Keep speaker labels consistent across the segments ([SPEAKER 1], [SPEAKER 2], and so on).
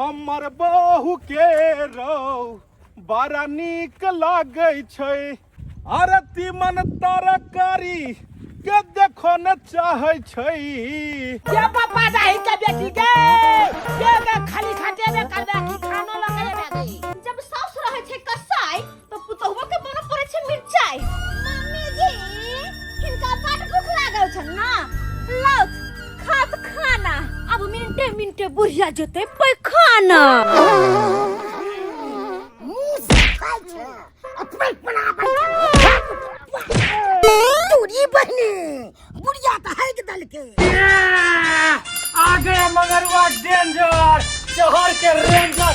[SPEAKER 1] हमर बहु के रौ बड़ा नीक लागै छै। अरे तीमन तरकारी के देखो न चाहै छै।
[SPEAKER 2] ये पप्पा जाहि के बेटी गे, ये के खाली खटेबे करबे कि खानो लगेबे गे।
[SPEAKER 3] जब साउस रहै छै कसाई तो पुतहुओ के मन पड़ै छै मिरचाई। मम्मी जी हिनका बड भूख लागल छन ना, लाउथ खात खाना। अब मिनटे मिनटे बुढ़िया जेतै पैखाना।
[SPEAKER 2] मुंह से खाइ छै आ पेट बनाबै छै। तोरी बहनी बुढ़िया तऽ हैक देलकै।
[SPEAKER 4] आ गया मगरुआ डेंजर, शहर के रेंजर।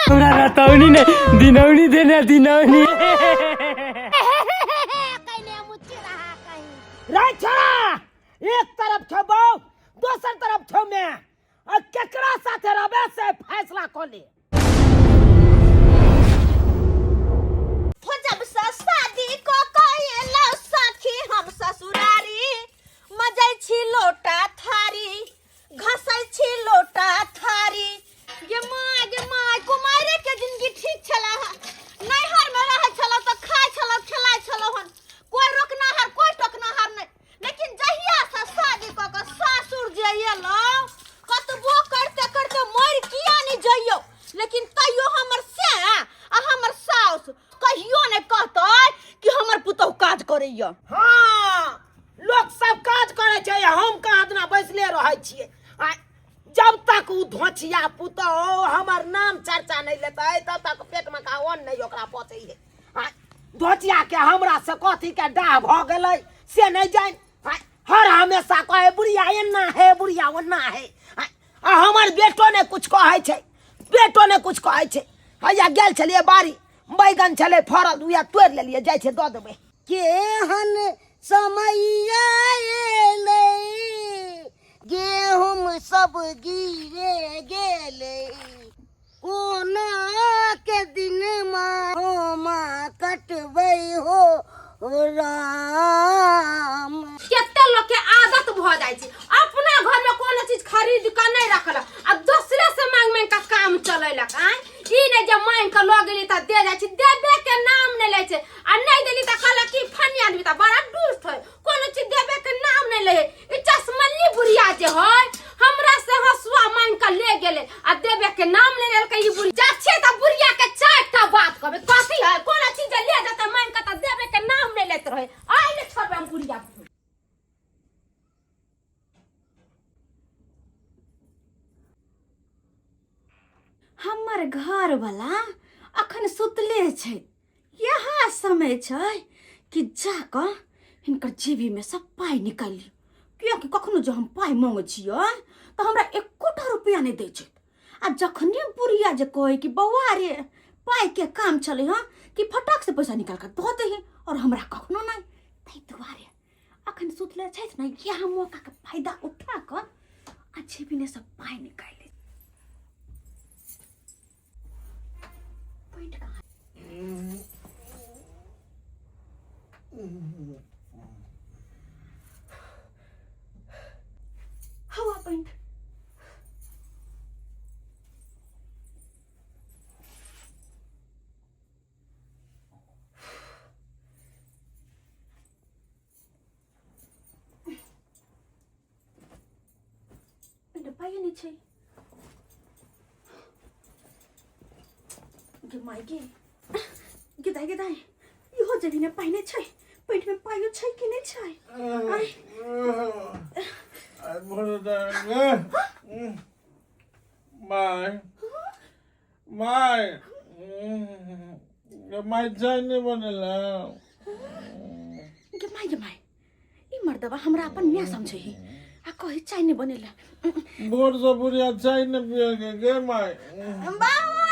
[SPEAKER 5] हमरा रतौनी ने दिनौनी देने दिनौनी।
[SPEAKER 2] रे छोरा, एक तरफ छौ बौ, दोसर तरफ छौ मैं, आ केकरा साथे रहबे से फैसला कऽ ले।
[SPEAKER 3] हो जब से शादी क के एलौ सखी हम ससुरारी, मजै छी लोटा थारी, घसै छी लोटा थारी। गे माय गे माय, कुमारे के जिंदगी ठीक छला हा। नैहर में रहै छलौ तऽ खाइ छलौ खेलाइ छलौ हन, कोई रोकनाहार कोई टोकनाहार नहि। लेकिन जहिया से शादी कऽ के सासुर जे एलौ, कतबो करते करते मरि किया नहि जइयौ, लेकिन तैयो हमर से आ हमर साउस कहियो नहि कहतै कि हमर पुतहु काज करैया।
[SPEAKER 2] हाँ, लोक सब काज करै छै, हम कहाँ दिना बैसले रहै छियै। आ जब तक उ धोचिया पुतहु हमर नाम चर्चा नहि लेतै तब तक पेटमे का अन्न नहि ओकरा पचै है। आ धोचिया के हमरा से कथी के डाह भऽ गेलै से नहि जानि। आ हर हमेशा कहे बुढ़िया एना है, बुढ़िया ओना है। आ हमर बेटो ने कुछ कहै छै, बेटो ने कुछ कहै छै। हैया गेल छलियै बाड़ी, बैगन छलै फड़ल, उएह तोड़ि लेलियै, जाइ छै दऽ देबै।
[SPEAKER 6] केहन समैया एलै, गेहूँ सब गिरे गेलै, कोना के दिन होमा कटबै हो राम।
[SPEAKER 3] कते लोग के आदत भ जाय छै, अपना घर में कोनो चीज खरीद के नहीं रखलक आ दोसरे से मांग मांग के काम चलेलक। आय ई नहीं जे मांग के लऽ गेली तऽ दे जाइ छै, देबे के नाम नहीं लै छै, आ नहीं देली तऽ कहलक कि फनी आदमी तऽ बड़ा दुष्ट है, कोनो चीज देबे के नाम नहीं ले। ई चश्मली बुढ़िया जे है हमरा से हसुआ मांग के ले गेले आ देबे के नाम नहीं लेलकै। ई बुढ़िया जा छियै तऽ बुढ़िया के चारिटा बात कहबै, कथी है कोनो चीज जे ले जेतै मांग के तऽ देबे के नाम नहीं लेत रहे। आइ नहि छोड़बै हम बुढ़िया के। हमर घर वाला अखन सुतले छै, यह समय छै कि जाकऽ हिनकर जेबीमे सब पाइ निकालि लियौ, कियाकि कखनो जे हम पाइ मांगै छियै तऽ हमरा एकोटा रुपैआ नहि दै छै। आ जखने बुढ़िया जे कहै कि बौआ रे पाइके काम छलै हँ, कि फटाक से पैसा निकालि कऽ दऽ दै और हमरा कखनो नहि। ताहि दुआरे अखन सुतले छथि ने, इएह मौकाके फायदा उठा कऽ आ जेबीमे सब पाइ निकालि लै। पैंट कहाँ? हवा पैंट। पाइए नहि छै गे माय गे, गे दाइ गे दाइ, इहो जमीन पाइ नहि छै, पेटमे पाइयो छै कि नहि छै? आइ
[SPEAKER 1] माय माय माय चाय नहि बनेला।
[SPEAKER 3] गे माय गे माय, ई मर्दबा हमरा अपन माय समझे ही आ कही चाय नहीं बनेला।
[SPEAKER 1] भोर से बुढ़िया चाय नहि पिए के गे माय।
[SPEAKER 3] बाबा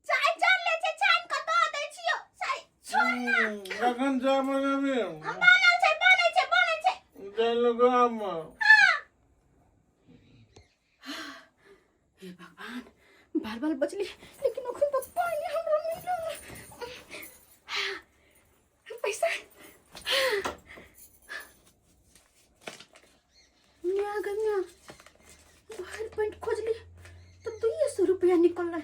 [SPEAKER 3] चाय जान ले छै, छान के दऽ दै छियो। चाय छोड़ ना।
[SPEAKER 1] कखन चाय बनेबी?
[SPEAKER 3] बनल छै, बनल छै, बनल छै।
[SPEAKER 1] जाय लोग हम।
[SPEAKER 3] हे भगवान, बाल बाल बचली, लेकिन अखन तक पानी हमरा मिलल। पैसा रुपया निकल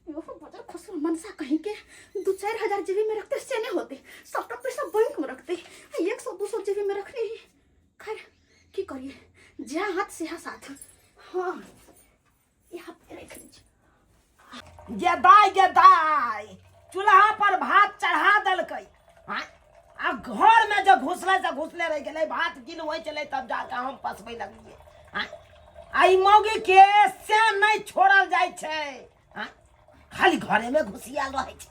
[SPEAKER 3] ओहो बजर खुश मनसा कहीं के 2-4 हजार जेबी में रखते से नहीं होते, सबटा पैसा बैंक में रखते, 100-200 जेबी में रखने ही। खैर, की करिए, जा हाथ से साथ। हाँ, यहाँ पे रख लीजिए।
[SPEAKER 2] गे दाय, गे दाय, चूल्हा पर भात चढ़ा देलकै। आँय, आ घर में जब घुसलै से घुसले रहि गेलै। भात गिल होइ छलै तब जाके हम पसबै लगलियै। आँय, आ ई मौगी के से नहि छोड़ल जाइ छै। आँय, खाली घरे में घुसियाल रहै छै।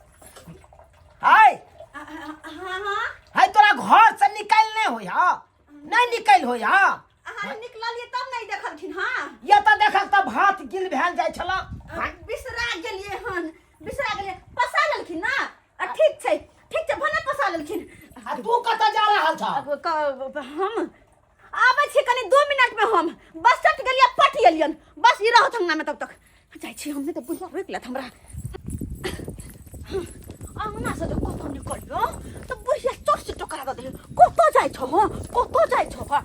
[SPEAKER 2] हाय।
[SPEAKER 3] हाँ हाँ
[SPEAKER 2] हाय, तोरा घर से निकल नहि होइ? हँ, नहि निकल होइ? हँ।
[SPEAKER 3] अहाँ निकललियै तब नहि देखलखिन। हाँ।
[SPEAKER 2] ये तऽ देखक तऽ भात गिल भेल जाइ छल।
[SPEAKER 3] बिसरा गेलियै हन, बिसरा गेलियै। पसा लेलखिन ना? आ ठीक छै, ठीक छै, भने पसा लेलखिन।
[SPEAKER 2] आ तू कतऽ जा रहल छह?
[SPEAKER 3] अब हम आबै छी कनि 2 मिनट में। हम बस चट गेलियै, पट एलियन। बस ई रहत अंगना में तब तक, जाइ छी हम, नहि तऽ बुढ़िया रोकि लेत हमरा। अंगना से जब कतौ निकलियो तऽ बुढ़िया चोट से टकरा दऽ देलियो, कतऽ जाइ छौ? हँ, कतऽ जाइ छौ? हँ।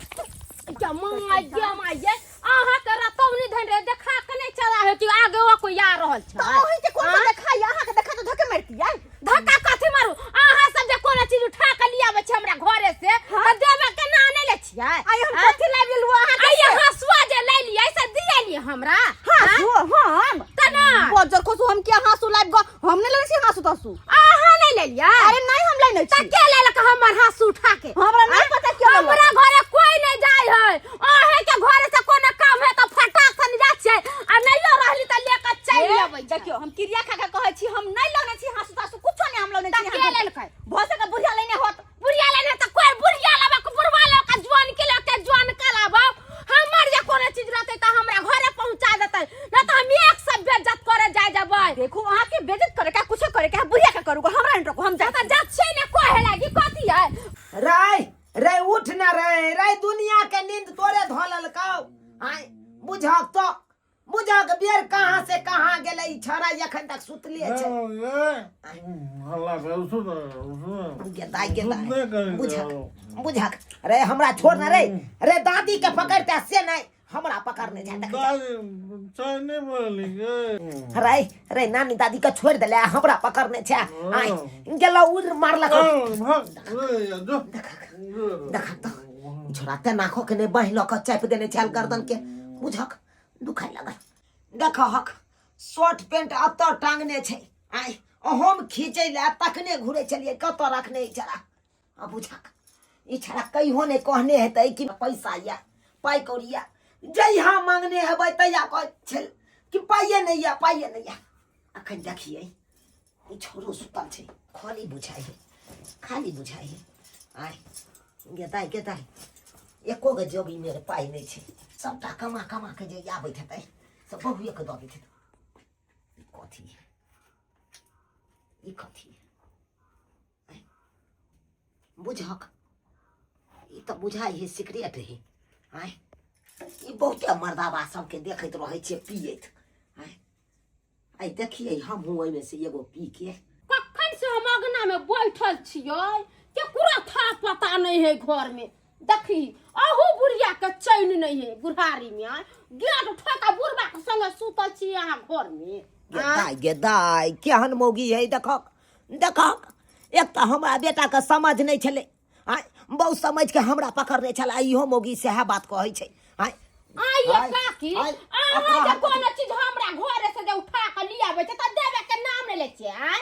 [SPEAKER 5] गे माय, गे माय, गे अहाँ के रतौनी धन रे देखा के नहीं चला है कि आगे वो कोई आ रहल छै।
[SPEAKER 3] तऽ अहीं के कोन सा देखाइ? अहाँ के देखा तऽ धक्के मारतियै।
[SPEAKER 5] धक्का कथी मारू? अहाँ सब जे कोनो चीज उठा के लियाबै छै हमरा घरे से तऽ देबे के ना नहि लै छियै।
[SPEAKER 3] आइ हम कथी लाबि लेलहुँ अहाँ?
[SPEAKER 5] आ ये हसुआ जे लै लियै से दियलियै हमरा?
[SPEAKER 3] हाँसू हम?
[SPEAKER 5] केना?
[SPEAKER 3] बजर खोसू, हम किया हाँसू लाबि गऽ? हम नहि लेने छी हाँसू तासू।
[SPEAKER 5] अहाँ नहि लेलियै?
[SPEAKER 3] अरे नहीं, हम लेने
[SPEAKER 5] तऽ
[SPEAKER 3] छी।
[SPEAKER 5] के लेलक हमर हाँसू उठा के?
[SPEAKER 3] हमरा नहीं पता के लेलक।
[SPEAKER 5] हमरा घरे कोई नहीं जाय है। अहे के घरे से कोनो काम है तऽ फटाक से जाइ छियै, आ नहियो रहली तऽ लेके चलि अबै छै।
[SPEAKER 3] देखियौ, हम क्रिया खा के कहै छी, हम नहीं लौने छी हाँसू तासू, कुछो नहीं हम लौने
[SPEAKER 5] तऽ
[SPEAKER 3] छी।
[SPEAKER 5] के लेलकै?
[SPEAKER 3] भऽ सके बुढ़िया लेने होत।
[SPEAKER 5] बुढ़िया लेने तऽ कोई बुढ़िया लाबक, बुढ़वा लाबक, जुआन के लके जुआन के लाबक। हमर जे कोनो चीज रहतै तऽ हमरा घरे पहुंचा देतै, नहीं तऽ हम एक सब बेइज्जत करे जाय जेबै।
[SPEAKER 3] देखू, अहाँ के बेइज्जत करे का, कुछो करे का, बुढ़िया के करू, हमरा नहीं रोकू, हम जा
[SPEAKER 5] तऽ जात छै ने कहे लागी कथी है।
[SPEAKER 2] रे रे, उठ न रे। रे, दुनिया के नींद तोरे धो लेलकौ। आय, बुझक तो, बुझक बेर कहाँ से कहाँ गेलै, ई छौड़ा एखन तक सुतले छै। गेदाय, गेदाय, बुझक, बुझक रे, हमरा छोड़ न रे। रे, दादी के पकड़ते से नहीं, हमरा पकड़ने जा, देख रे। रे, नानी दादी के छोड़ देले, हमरा पकड़ने छै। आय गेलौ, उड़ मारलक। देख तऽ, छोड़ा ते नाखो के ने बाँहि लऽ कऽ चापि देने छल गर्दन के। बुझक, दुखाइ लगल। देखहक, शर्ट पेंट अतऽ टांगने छै। आय, हम खींचै लए तखने घुरै छलियै, कतऽ रखने ई छड़ा? आ बुझक, ई छड़ा कहियो नहि कहने हेतै कि पैसा यऽ, पाइ कौड़ी यऽ। जहिया मांगने हेबै तहिया कहै छल कि पाइए नहि यऽ, पाइए नहि यऽ। अखन देखियै, ई छोरो सुतल छै, खाली बुझाइ है, खाली बुझाइ है। आय गेदाय, गेदाय, एको गो जोगी मेरे पाइ नहि छै। सबटा कमा कमा के जे आबैत हेतै से बहुएके दऽ दैत हेतै। ई कथी? ई कथी? आँय, बुझक, ई तऽ बुझाइ है सिगरेट है। आँय, ई बहुते मर्दाबा सबके देखैत रहै छियै पियैत। आँय, आइ देखियै हमहूँ ओहिमे से एगो पी के।
[SPEAKER 5] कखन से हम अंगना में बैठल छियै, केकरो था पता नहीं है घर में। देखी, अहू बुढ़िया के चैन नहीं है। बुढ़ारी में आय गेट ठोका बुढ़बा के संगे सुतल छी अहाँ घर में।
[SPEAKER 2] गे दाइ, गे दाइ, केहन मौगी है, देखक, देखक। एक तऽ हमरा बेटाके समझ नहि छलै। आँय, बहुत समझ के हमरा पकड़ने छल, आ इहो मौगी सएह बात कहै छै। आँय।
[SPEAKER 5] आइए
[SPEAKER 2] आय,
[SPEAKER 5] काकी,
[SPEAKER 2] आय,
[SPEAKER 5] अहाँ
[SPEAKER 2] ओकरा
[SPEAKER 5] जे
[SPEAKER 2] हाथ-
[SPEAKER 5] कोनो चीज हमरा घरे से जे उठा के लियाबै छै तऽ देबे के नाम नहि लै छियै। आँय।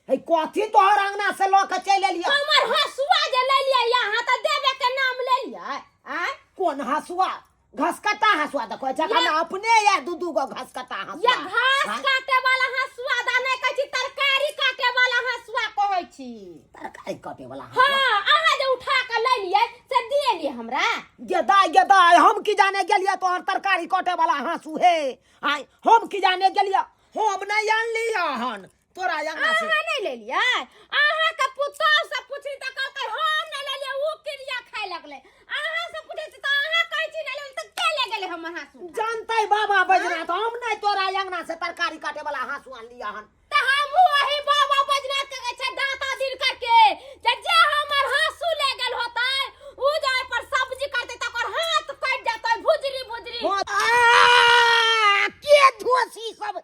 [SPEAKER 2] है, कथी तोहर अंगना से लऽ के चलि एलियै?
[SPEAKER 5] हमर हसुआ जे ले लियै यहाँ तऽ देबे के नाम ले लियै। आँय।
[SPEAKER 2] कोन हसुआ? घसकट्टा हसुआ देखो जखन अपने या दू दू गो घसकट्टा हसुआ।
[SPEAKER 5] ये घास
[SPEAKER 2] आँय?
[SPEAKER 5] काटे वाला हसुआ दा नहि कहै छी, तरकारी काटे वाला हसुआ कहै छी।
[SPEAKER 2] तरकारी काटे वाला हसुआ?
[SPEAKER 5] हाँ, अहाँ जे उठा के ले लियै से दिए हमरा।
[SPEAKER 2] गे दाय, गे दाय, हम की जाने गेलियै तोहर तरकारी काटे वाला हंसू हे। आय, हम की जाने गेलियै? हम नहि आनलियै हन तोरा अंगना से।
[SPEAKER 5] अहाँ नहि लेलियै? अहाँ के पुतोह से पुछली तऽ कहलकै हम नहि लेलियै, उ क्रिया खाय लगलै। अहाँ से पुछै छी तऽ अहाँ कहै छी नहि लेलियै, तऽ के ले गेलै हमर हाँसू?
[SPEAKER 2] जानतै बाबा बैजनाथ, हम नहि तोरा अंगना से तरकारी काटे वाला हंसू आनलियै हन।
[SPEAKER 5] तऽ हमहूँ वही बाबा बैजनाथ के कहै छै दाता दिनकर के जे जे हमर हाँसू ले गेल होतै, उ जे ओहि पर सब्जी काटतै तऽ ओकर हाथ कटि जेतै भुजरी भुजरी।
[SPEAKER 6] आ, के धोसी सब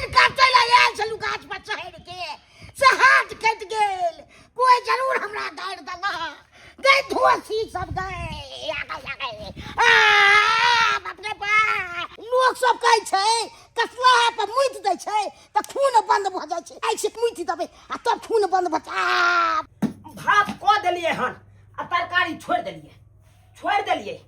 [SPEAKER 6] दतमनि काटै लए आयल छलहुँ गाछ पर चढ़ि के से हाथ कटि गेल। कोइ जरूर हमरा गारि देलक, गै धोसी सब गै, आ गै, आ गै। आ, बाप रे बाप। लोक सब कहै छै कसलाहा पर मुति दै छै तऽ खून बंद भऽ जाइ छै। आइ से मुति देबै आ तब खून बंद भऽ जाय। आ,
[SPEAKER 2] भात कऽ देलियै हन आ तरकारी छोड़ि देलियै, छोड़ि देलियै।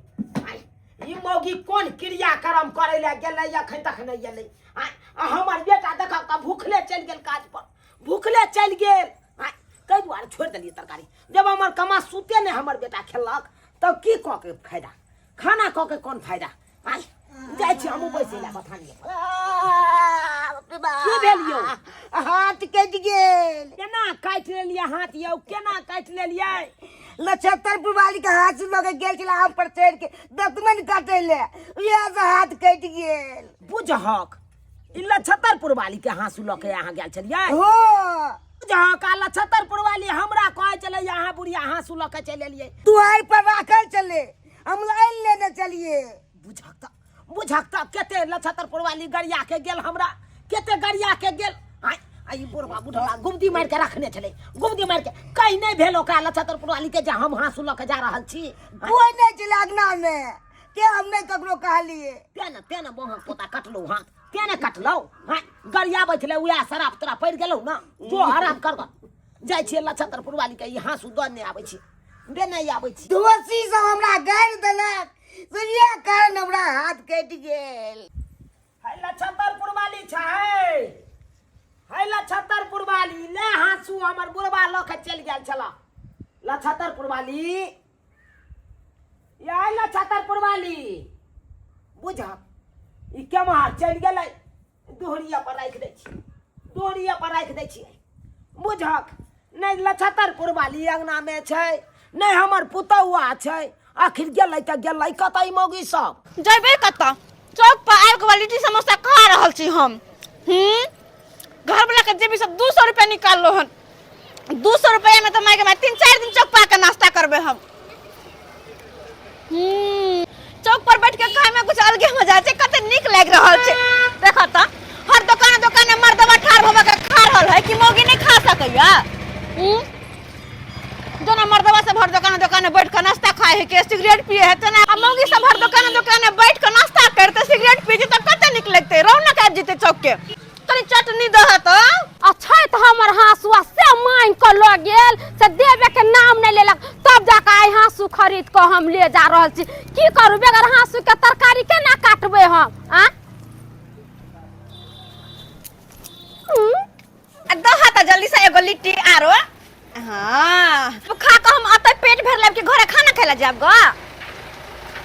[SPEAKER 2] आइ ई मौगी कोन क्रियाक्रम करै लए गेलै, अखन तक नहि एलै। आइ आ हमर बेटा देखब तऽ भूखले चलि गेल काज पर, भूखले चलि गेल। आइ ताहि दुआरे छोड़ि देलियै तरकारी। जब हमर कमा सुते नहि हमर बेटा खेलक तब की कऽ के फायदा, खाना कऽ के कोन फायदा? आइ जाइ छी हमहूँ बैसै लए बथानिए पर। की भेल यौ?
[SPEAKER 6] हाथ कटि गेल।
[SPEAKER 2] केना काटि लेलियै हाथ यौ, केना काटि लेलियै?
[SPEAKER 6] नक्षत्रपुर वाली के हाथ लऽ के गेल छलै आम पर चढ़ि के दतमनि काटै लए, उएह से हाथ कटि गेल।
[SPEAKER 2] बुझहक ई लछतरपुर वाली के हाँसू लऽ के अहाँ गेल छलियै?
[SPEAKER 6] हो।
[SPEAKER 2] बुझहक आ लछतरपुर वाली हमरा कहै छलै अहाँ बुढ़िया हाँसू लऽ के चलि एलियै।
[SPEAKER 6] दुआरि पर राखल छलै, हम आनि लेने छलियै।
[SPEAKER 2] बुझहक तऽ, बुझहक तऽ कते लछतरपुर वाली गरिया के गेल हमरा, कते गरिया के गेल। आइ आ ई बुढ़वा बुढ़वा गुमती मारि के रखने छलै, गुमती मारि के कहीं नहि भेल ओकरा लछतरपुर वाली के जे हम हाँसू लऽ के जा रहल छी।
[SPEAKER 6] कोइ नहि छलै अङ्गना मे, ते हम नहि ककरो कहलियै।
[SPEAKER 2] तें ने, तें ने बाँहक पोता कटलहुँ हाथ, तें ने कटलहुँ। हँ, गरियाबै छलै उएह शराब तोरा पड़ि गेलौ ने, जो आराम कर। जाइ छियै लछतरपुर वाली के ई हाँसू दऽ नहि आबै छी, दे नहि आबै छी।
[SPEAKER 6] दोषी सब हमरा गारि देलक, से इएह कारण हमरा हाथ कटि गेल।
[SPEAKER 2] है लछतरपुर वाली छै, है लछतरपुर वाली, ले हाँसू हमर बुढ़बा लऽ के चलि गेल छल। लछतरपुर वाली, ये लछतरपुर वाली, बुझ ई केम्हर चलि गेलै? दोहरिया पर राखि दै छी, दोहरिया पर राखि दै छियै। बुझक नहि लछतरपुर वाली अङ्गनामे छै, नहि हमर पुतहुआ छै। आखिर गेलै तऽ गेलै कतऽ ई मौगी सब?
[SPEAKER 3] जेबै कतऽ, चौक पर आबि कऽ लिट्टी समोसा खा रहल छी हम। घर वाला के जेबी से 200 रुपया निकाललो हन। 200 रुपया में तो माय के माय 3-4 दिन चौक पर आके नाश्ता करबे हम। चौक पर बैठ के खाय में कुछ अलगे मजा छै, कते नीक लागि रहल छै। देखो तऽ हर दोकान दोकान में मर्दवा ठाढ़ भऽ के खा रहल है कि मौगी नहीं खा सकैया। जेना मर्दवा सब हर दोकान दोकान में बैठ के नाश्ता खाए है के सिगरेट पिए है, तेना आ मौगी सब हर दोकान दोकान में बैठ के नाश्ता करते सिगरेट पीते तऽ कते नीक लगते, रौनक आबि जेतै चौक के। कनि चटनी दह तऽ।
[SPEAKER 5] अच्छा तऽ हमर हाँसुआ से मांगि कऽ लऽ गेल, से देबे के नाम नहि लेलक, तब जाकऽ आइ हाँसू खरीद कऽ हम ले जा रहल छी। की करू, बगैर हाँसू के तरकारी केना काटबै हम? आ
[SPEAKER 3] आ दह तऽ जल्दी से एगो लिट्टी आरो। हाँ खा कऽ हम अतै पेट भरि लेब कि घरे खाना खाय लए जायब ग?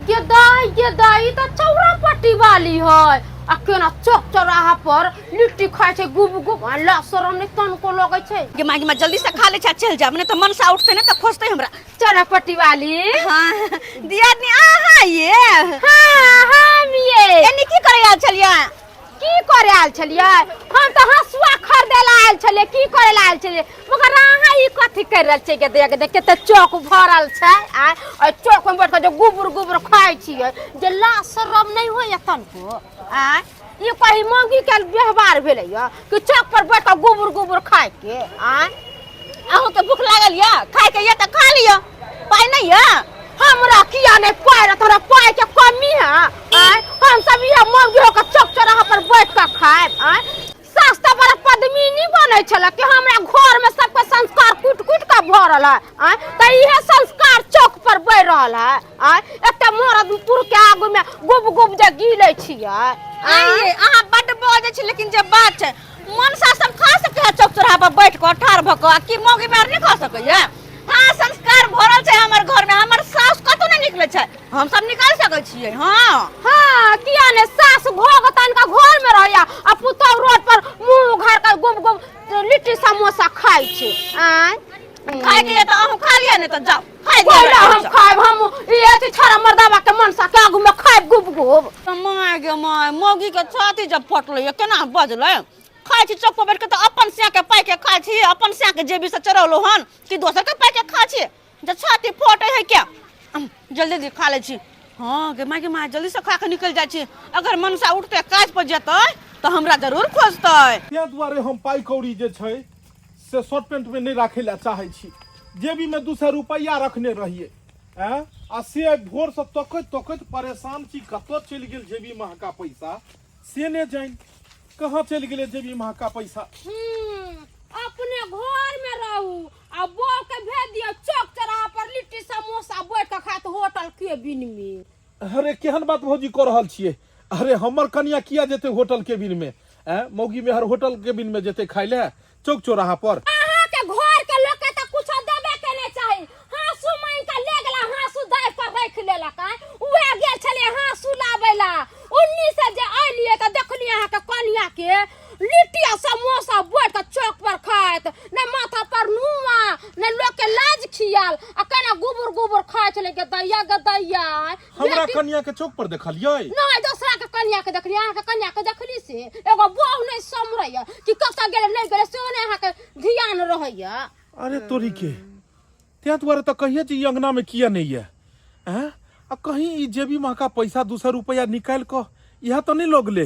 [SPEAKER 5] गे दाई, गे दाई, तऽ चौरा पट्टी वाली है, आ केना चौक चौराहा पर लिट्टी खाइ छै गुब गुब, आ ला शरम नहि तनको लगै छै।
[SPEAKER 3] गे माय, गे माय, जल्दी से खा ले छै, चलि जायब, नहि तऽ मनसा उठतै ने तऽ खोजतै हमरा।
[SPEAKER 5] चौरा पट्टी वाली।
[SPEAKER 3] हाँ दियादनी अहाँ ये?
[SPEAKER 5] हाँ हम ये।
[SPEAKER 3] एनी की करै आयल छलियै?
[SPEAKER 5] की करे आयल छलियै? हम तऽ हँसुआ खरीदे ला आयल छलियै। की करे ला आयल छलियै? मगर अहाँ ई कथी कर रहल छियै? गे देख देख कते चौक भरल छै, आ ओहि चौक में बैठ के जे गुबुर गुबुर खाइ छियै, जे लाज शरम नहि होइया तनको? आ ई कही मौगी के व्यवहार भेलैया कि चौक पर बैठ के गुबुर गुबुर खाइ के? आ
[SPEAKER 3] अहूँके भूख लागल यऽ, खाइके यऽ तऽ खा लिअ, पाइ नहि यऽ?
[SPEAKER 5] हमरा किया नहि पाइ रहत? हमरा पाइ के कमी है? आँय, हम सब इएह मौगी होके चौक चौराहा पर बैठ के खायब? आँय, सास तऽ बड़ा पद्मिनी बनै छलै कि हमरा घर में सबके संस्कार कुटि कुटि के भरल है। आँय, तऽ इहे संस्कार चौक पर बढ़ि रहल है। आँय, एकटा मरद पुरुष के आगू में गुब गुब जे गिलै छियै। आँय
[SPEAKER 3] आँय, अहाँ बड्ड बजै छी, लेकिन जे बात छै मनसा सब खा सकै है चौक चौराहा पर बैठ कऽ ठाढ़ भऽ कऽ, आ कि मौगी मार नहि खा सकैया? हाँ संस्कार भरल छै हमर घर में, हमर सास कतौ नहि निकलै छै, हम सब निकाल सकै छियै। हाँ
[SPEAKER 5] हाँ किया ने, सास घोघ तान का घर में रहैया आ पुतहु रोड पर मुंह उघार के गुब गुब लिट्टी समोसा खाइ छै। आँय,
[SPEAKER 3] खाय के तऽ अहूँ खा लिअ, नहि तऽ जाउ खाय दिअ।
[SPEAKER 5] कोइला हम खायब? हम ई अथी छोड़ा मर्दाबा के मनसा के आगू में खायब गुब गुब?
[SPEAKER 3] माय गे माय, मौगी के छाती जब फटलै या केना बजलै। खाइ छी चौक पर बैठ के तऽ अपन सिया के पाइ के खाइ छी, अपन सिया के जेबी से चढ़ौलहुँ हन कि दोसर के पाइ के खाइ छी जे छाती फटै है क्या? जल्दी जल्दी खा लै छी।
[SPEAKER 7] हाँ गे माय, गे माय, जल्दी से खा के निकल जाइ छी। अगर मनसा उठते काज पर जेतै तऽ हमरा जरूर खोजतै।
[SPEAKER 1] ताहि दुआरे हम पाइ कौड़ी जे छै से शर्ट पेंटमे नहि राखै लए चाहै छी। जेबीमे 200 रुपैआ रखने रहियै, आँय, आ से आइ भोरसँ तकैत तकैत परेशान छी, कतऽ चलि गेल जेबी महका पैसा से नहि जानि कहाँ चलि गेलै जेबी महका पैसा।
[SPEAKER 5] अपने घर में रहू आ बौह के भेज दियौ चौक चौराहा पर लिट्टी समोसा बैठ के खात होटल केबिन में।
[SPEAKER 1] अरे केहन बात भौजी कऽ रहल छियै? अरे हमर कनिया किया जेतै होटल केबिन में? ऐं, मौगी मेहर होटल केबिन में जेतै खाय लए चौक चौराहा पर?
[SPEAKER 5] अहाँ के घर के लोग के तऽ कुछो देबे के नहीं चाही। हाँसू मांगि के ले गेला, हाँसू दाबि के राखि लेलक। आँय, उएह गेल छलियै हाँसू लाबै ला, उन्नी से जे अयलियै तऽ देखलियै अहाँ के कनिया के लिट्टी आ समोसा बैठ के चौक पर खाइत, ने माथा पर नुआ ने लोग के लाज खियाल, आ केना गुबुर गुबुर खाइ छलै। गदैया गदैया।
[SPEAKER 1] हमरा कनिया के चौक पर देखलियै?
[SPEAKER 5] नहीं, दोसरा के कनिया के देखलियै, अहाँ के कनिया के देखली से एगो बहू नहीं समरैया कि कतऽ गेलै नहीं गेलै सेहो नहीं अहाँ के ध्यान रहैया।
[SPEAKER 1] अरे तोरी के, तें दुआरे तऽ कहिए जे ई अंगना में किया नहीं है। हैं, आ कहीं ई जेबी महका पैसा 200 रुपया निकालि कऽ इएह तऽ नहीं लगले,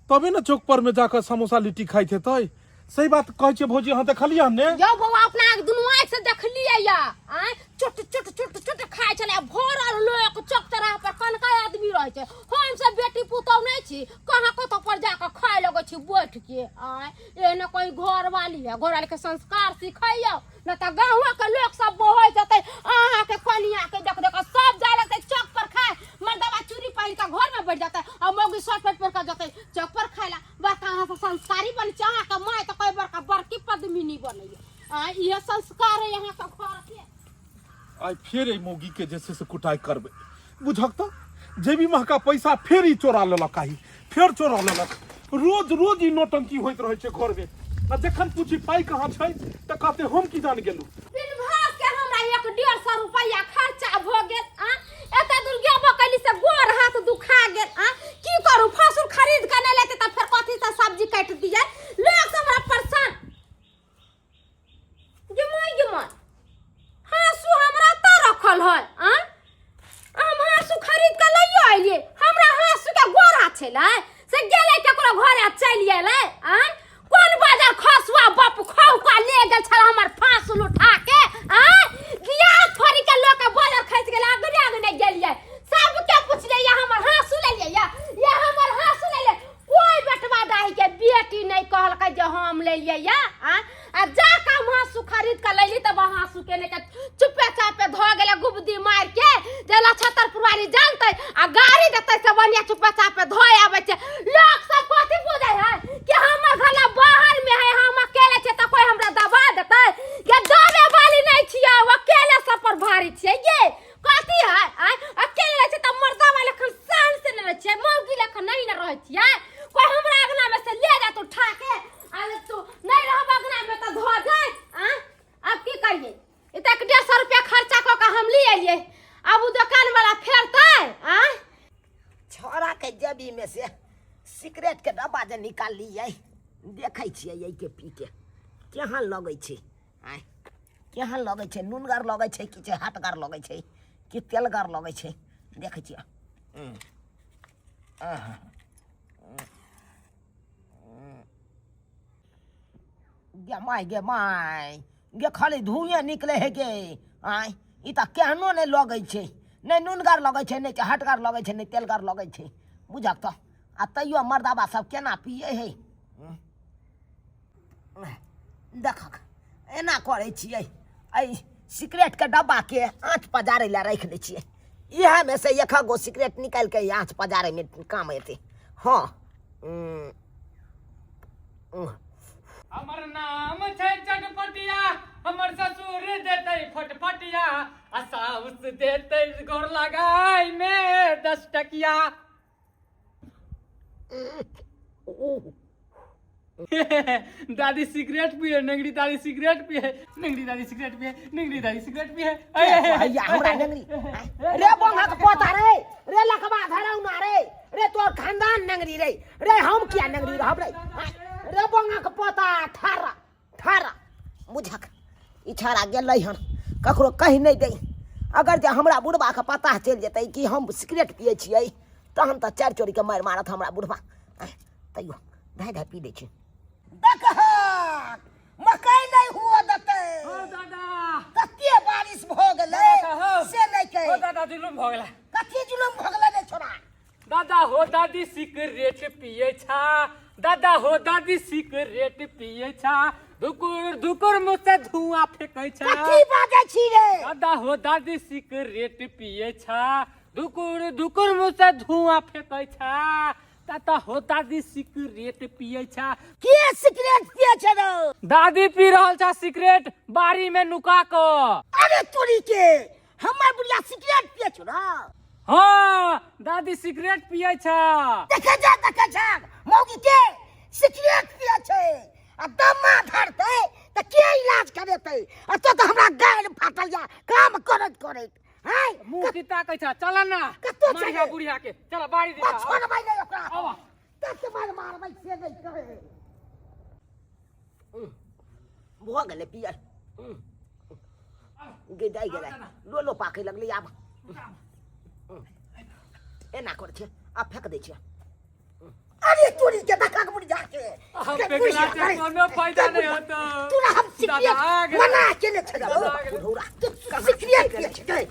[SPEAKER 1] तबे ने चौक पर में जाकऽ समोसा लिट्टी खाइत हेतै। सही बात कहै छियै भौजी, अहाँ देखलियै हन ने?
[SPEAKER 5] यौ बौआ, अपना दुनू आँखि से देखलियै या। आँय, चुट चुट चुट चुट खाइ छलै, भरल लोक चौक चौराहा पर कनका आदमी रहै छै। हम सब बेटी पुतहु नहि छी, कहाँ कतौ पर जाकऽ खाइ लगै छी बैठ के। आँय, एहने कोई घरवाली है, घरवाली के संस्कार सिखैयौ न तऽ गाँव के लोक सब बहै जेतै। अहाँ के कनिया के देख देख सब जाय लगतै चौक पर खाय, मर्दवा चूड़ी पहिन के घर में बैठ जेतै आ मौगी शर्ट पैंट पहिन के जेतै चौक पर खाय ला। बड़का अहाँ सब संस्कारी बनै छी, अहाँ के माय तऽ कोई बड़का बड़की पद्मिनी बनैया। आ इहे संस्कार है अहाँ के घर के।
[SPEAKER 1] आइ फेर एहि मौगी के जे छै से कुटाइ करबै, बुझक तऽ जेबी महका पैसा फेर ई चोरा लेलक, आइ फेर चोरा लेलक। रोज रोज ई नौटंकी होइत रहै छै घरमे, आ जखन पूछी पाइ कहाँ छै तऽ कहते हम की जान गेलहुँ।
[SPEAKER 5] दिन भर के हमरा 150 रुपैआ खर्चा भऽ गेल। आ एते दूर गेबो कैली से गोर हाथ दुखा गेल। आ की करू, फसुल खरीद के नहि लेते तऽ फेर कथी से सब्जी काटि दियै? लोक सब हमरा परेशान। गे माय गे माय, हाँसू हमरा तऽ रखल है। आ हम हाँसू खरीद के लइयो अयलियै, हमरा हाँसू के गोरा छलै से गेलै केकरो घरे चलि एलै। आ कोन बाजार खसुआ बाप खौका ले गेल छल हमर फांसुल उठा के? आ बियाह छोड़ी के लोक के बाजार खसि गेल, अगने अगने गेलियै, सबके पुछलियै या हमर हाँसू लेलियै या, या हमर हाँसू लेलियै? कोई बेटवा दाही के बेटी नहीं कहलकै जे हम लेलियै या। आ आ जा के हम हाँसू खरीद के लैली तब हाँसू के लेके चुपे चापे धो गेलै गुबदी मार के, जे लछतर पुरवारी जानतै आ गाड़ी देतै से बढ़िया चुपे चापे धो आबै छै। लोक सब कथी बुझै है कि हमर घर ला बाहर में है, हम अकेले छियै तऽ कोई हमरा दबा देतै? के दबे वाली नहीं छियै, अकेले सब पर भारी छियै। ये कथी है? आय अकेले रहै छै तऽ मर्दा वाले खन शान से नहि रहै छियै, मौगी लखन नहीं ने रहै छियै। कोई हमरा अंगना में से ले जात उठा के, आ तू नहीं रहब अंगना में तऽ धो जाए। आय अब की करिए, एतेक 150 रुपया खर्चा कऽ के हम ले एलियै, आब उ दोकान वाला फेरतै? आय
[SPEAKER 2] छौड़ा के जेबी में से सिगरेट के डब्बा जे निकाललियै, देखै छियै एहि के पी के केहन लगै छै। आँय, केहन लगै छै? नुनगर लगै छै कि छै हटगर लगै छै कि तेलगर लगै छै? देखै छियै। गे माय गे माय गे, खाली धुएँ निकले है गे। आँय, ई तऽ केहनो नहि लगै छै, नहि नुनगर लगै छै, नहि हटगर लगै छै, नहि तेलगर लगै छै, बुझक तऽ। आ तैयो मर्दाबा सब केना पियै है? देखक, एना करै छियै, एहि सिगरेटके डब्बाके आँच पजारै लए राखि दै छियै। इएहमे से एक गो सिगरेट निकालि कऽ आँच पजारैमे काम एतै। हँ,
[SPEAKER 4] हमर नाम छै चटपटिया, हमर ससुर देतै फटफटिया, आ साउस देतै गोर लगाय मे 10 टकिया। दादी सिगरेट पिए, नेंगरी दादी सिगरेट पिए, नेंगरी दादी सिगरेट पिए, नेंगरी दादी सिगरेट पिए।
[SPEAKER 2] भैया हमरा नेंगरी रे, बंगा के पोता रे, रे लकबा धरौना रे, रे तोर खानदान नेंगरी रे, रे हम किया नेंगरी रहब रे? रे बंगा के पोता, ठारा ठारा। बुझक, ई छाड़ा गेलै हन, ककरो कहि नहि दै। अगर जे हमरा बुढ़बाके पता चलि जेतै कि हम सिगरेट पियै छियै तहन तऽ चारि चोरीके मारि मारत हमरा बुढ़बा। तैयो धाय धाय पी दै छी।
[SPEAKER 6] देखहक मकई नहि हुअ देतै।
[SPEAKER 4] ओ दादा,
[SPEAKER 6] कते बारिश भऽ गेलै से नहि कहि।
[SPEAKER 4] ओ दादा, जुलुम भऽ गेलै।
[SPEAKER 6] कथी जुलुम भऽ गेलै रे छोड़ा?
[SPEAKER 4] दादा हो दादी सिगरेट पिए छा, दादा हो दादी सिगरेट पिए छा, धुकुर धुकुर मुँह से धुआं फेंकै छा।
[SPEAKER 6] कथी बाजै छी रे?
[SPEAKER 4] दादा हो दादी सिगरेट पिए छा, धुकुर धुकुर मुँह से धुआं फेंकै छा, दादा हो दादी सिगरेट पिए छा।
[SPEAKER 6] के सिगरेट पिए छै रे?
[SPEAKER 4] दादी पी रहल छा सिगरेट बाड़ी में नुका क।
[SPEAKER 6] अरे तोरी के, हमर बुढ़िया सिगरेट पिए छौ ना?
[SPEAKER 4] हाँ, दादी सिगरेट पिए छा।
[SPEAKER 6] देखे जा, देखे जा, मौगी के सिगरेट पिए छै आ दमा धरतै तऽ के इलाज करेतै? आ तो तऽ हमरा गाड़ि फाटल जा काम करैत करैत। हैं,
[SPEAKER 4] मुंह की ताकै छा? चल ना।
[SPEAKER 6] कतौ
[SPEAKER 4] मारिया
[SPEAKER 6] चले?
[SPEAKER 4] बुढ़िया के, चल बाड़ी दिशा।
[SPEAKER 6] छोड़बै नहि ओकरा।
[SPEAKER 4] आवा।
[SPEAKER 6] तत मार मारबै से नहि कहे।
[SPEAKER 2] भऽ गेलै पियर गे, जाइ गेलै, लोलो पाकै लगलै। आब एना करै छै, आब फेक दै छियै।
[SPEAKER 6] अरे तोरी के, देखा के बुढ़िया के।
[SPEAKER 4] हम
[SPEAKER 6] के
[SPEAKER 4] फेकला
[SPEAKER 6] बुढ़िया
[SPEAKER 4] से
[SPEAKER 6] करे।
[SPEAKER 4] कोनो फायदा नहीं होता।
[SPEAKER 6] तोरा हम
[SPEAKER 4] दादा, आ
[SPEAKER 6] सिगरेट
[SPEAKER 4] गेलै।
[SPEAKER 6] मना केने छलौ।
[SPEAKER 4] दादा, आ गेलै।
[SPEAKER 2] बुढ़ौरा
[SPEAKER 6] सिगरेट पिए छै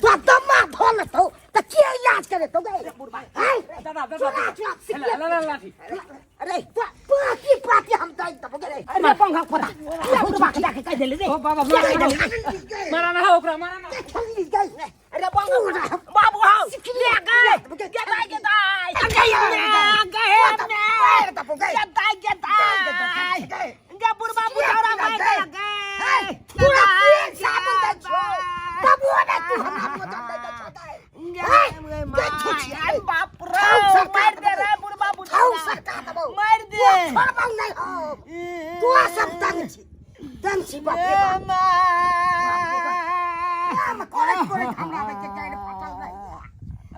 [SPEAKER 6] तो दमा धऽ लेतौ तऽ के इलाज करेतौ गे? हैं?
[SPEAKER 4] दादा, दादा,
[SPEAKER 6] चुरा चुरा सिगरेट।
[SPEAKER 4] ला ला लाठी।
[SPEAKER 2] अरे
[SPEAKER 6] पाती पाती हम दै देबौ गे।
[SPEAKER 2] अरे पंखा खोला, किया बुढ़बा के जाके कहि देले रे?
[SPEAKER 4] ओ बाबा,
[SPEAKER 2] किया
[SPEAKER 4] मारा
[SPEAKER 2] कहि
[SPEAKER 4] ना।
[SPEAKER 2] देले?
[SPEAKER 4] मारा ना हो ओकरा, मारा ना।
[SPEAKER 6] खेलली गई।
[SPEAKER 2] अरे बाबू, बाबू हौ ले गए गे दाइ, गे दाइ, गे गे दाइ, गे दाइ, गे बुढ़बा बुढ़ौरा मारि देलक गे।
[SPEAKER 6] पूरा पेट साबुन दै छौ तबो नहि तू हमरा भोजन नहि दै छौ गे।
[SPEAKER 2] गे
[SPEAKER 6] गे छुछिया।
[SPEAKER 2] बाप रे,
[SPEAKER 6] छौ सरकार
[SPEAKER 2] मारि दे रे
[SPEAKER 6] देबौ।
[SPEAKER 2] बुढ़बा
[SPEAKER 6] छौ
[SPEAKER 2] बुढ़ौरा,
[SPEAKER 6] सरकार देबौ।
[SPEAKER 2] मारि दे।
[SPEAKER 6] तोरा छोड़बौ नहि हम। तोरा सब तंग छी, तंग छी। बाप रे बाप, काम करैत करैत हमरा बेटे गाड़ि फाटल रहैया।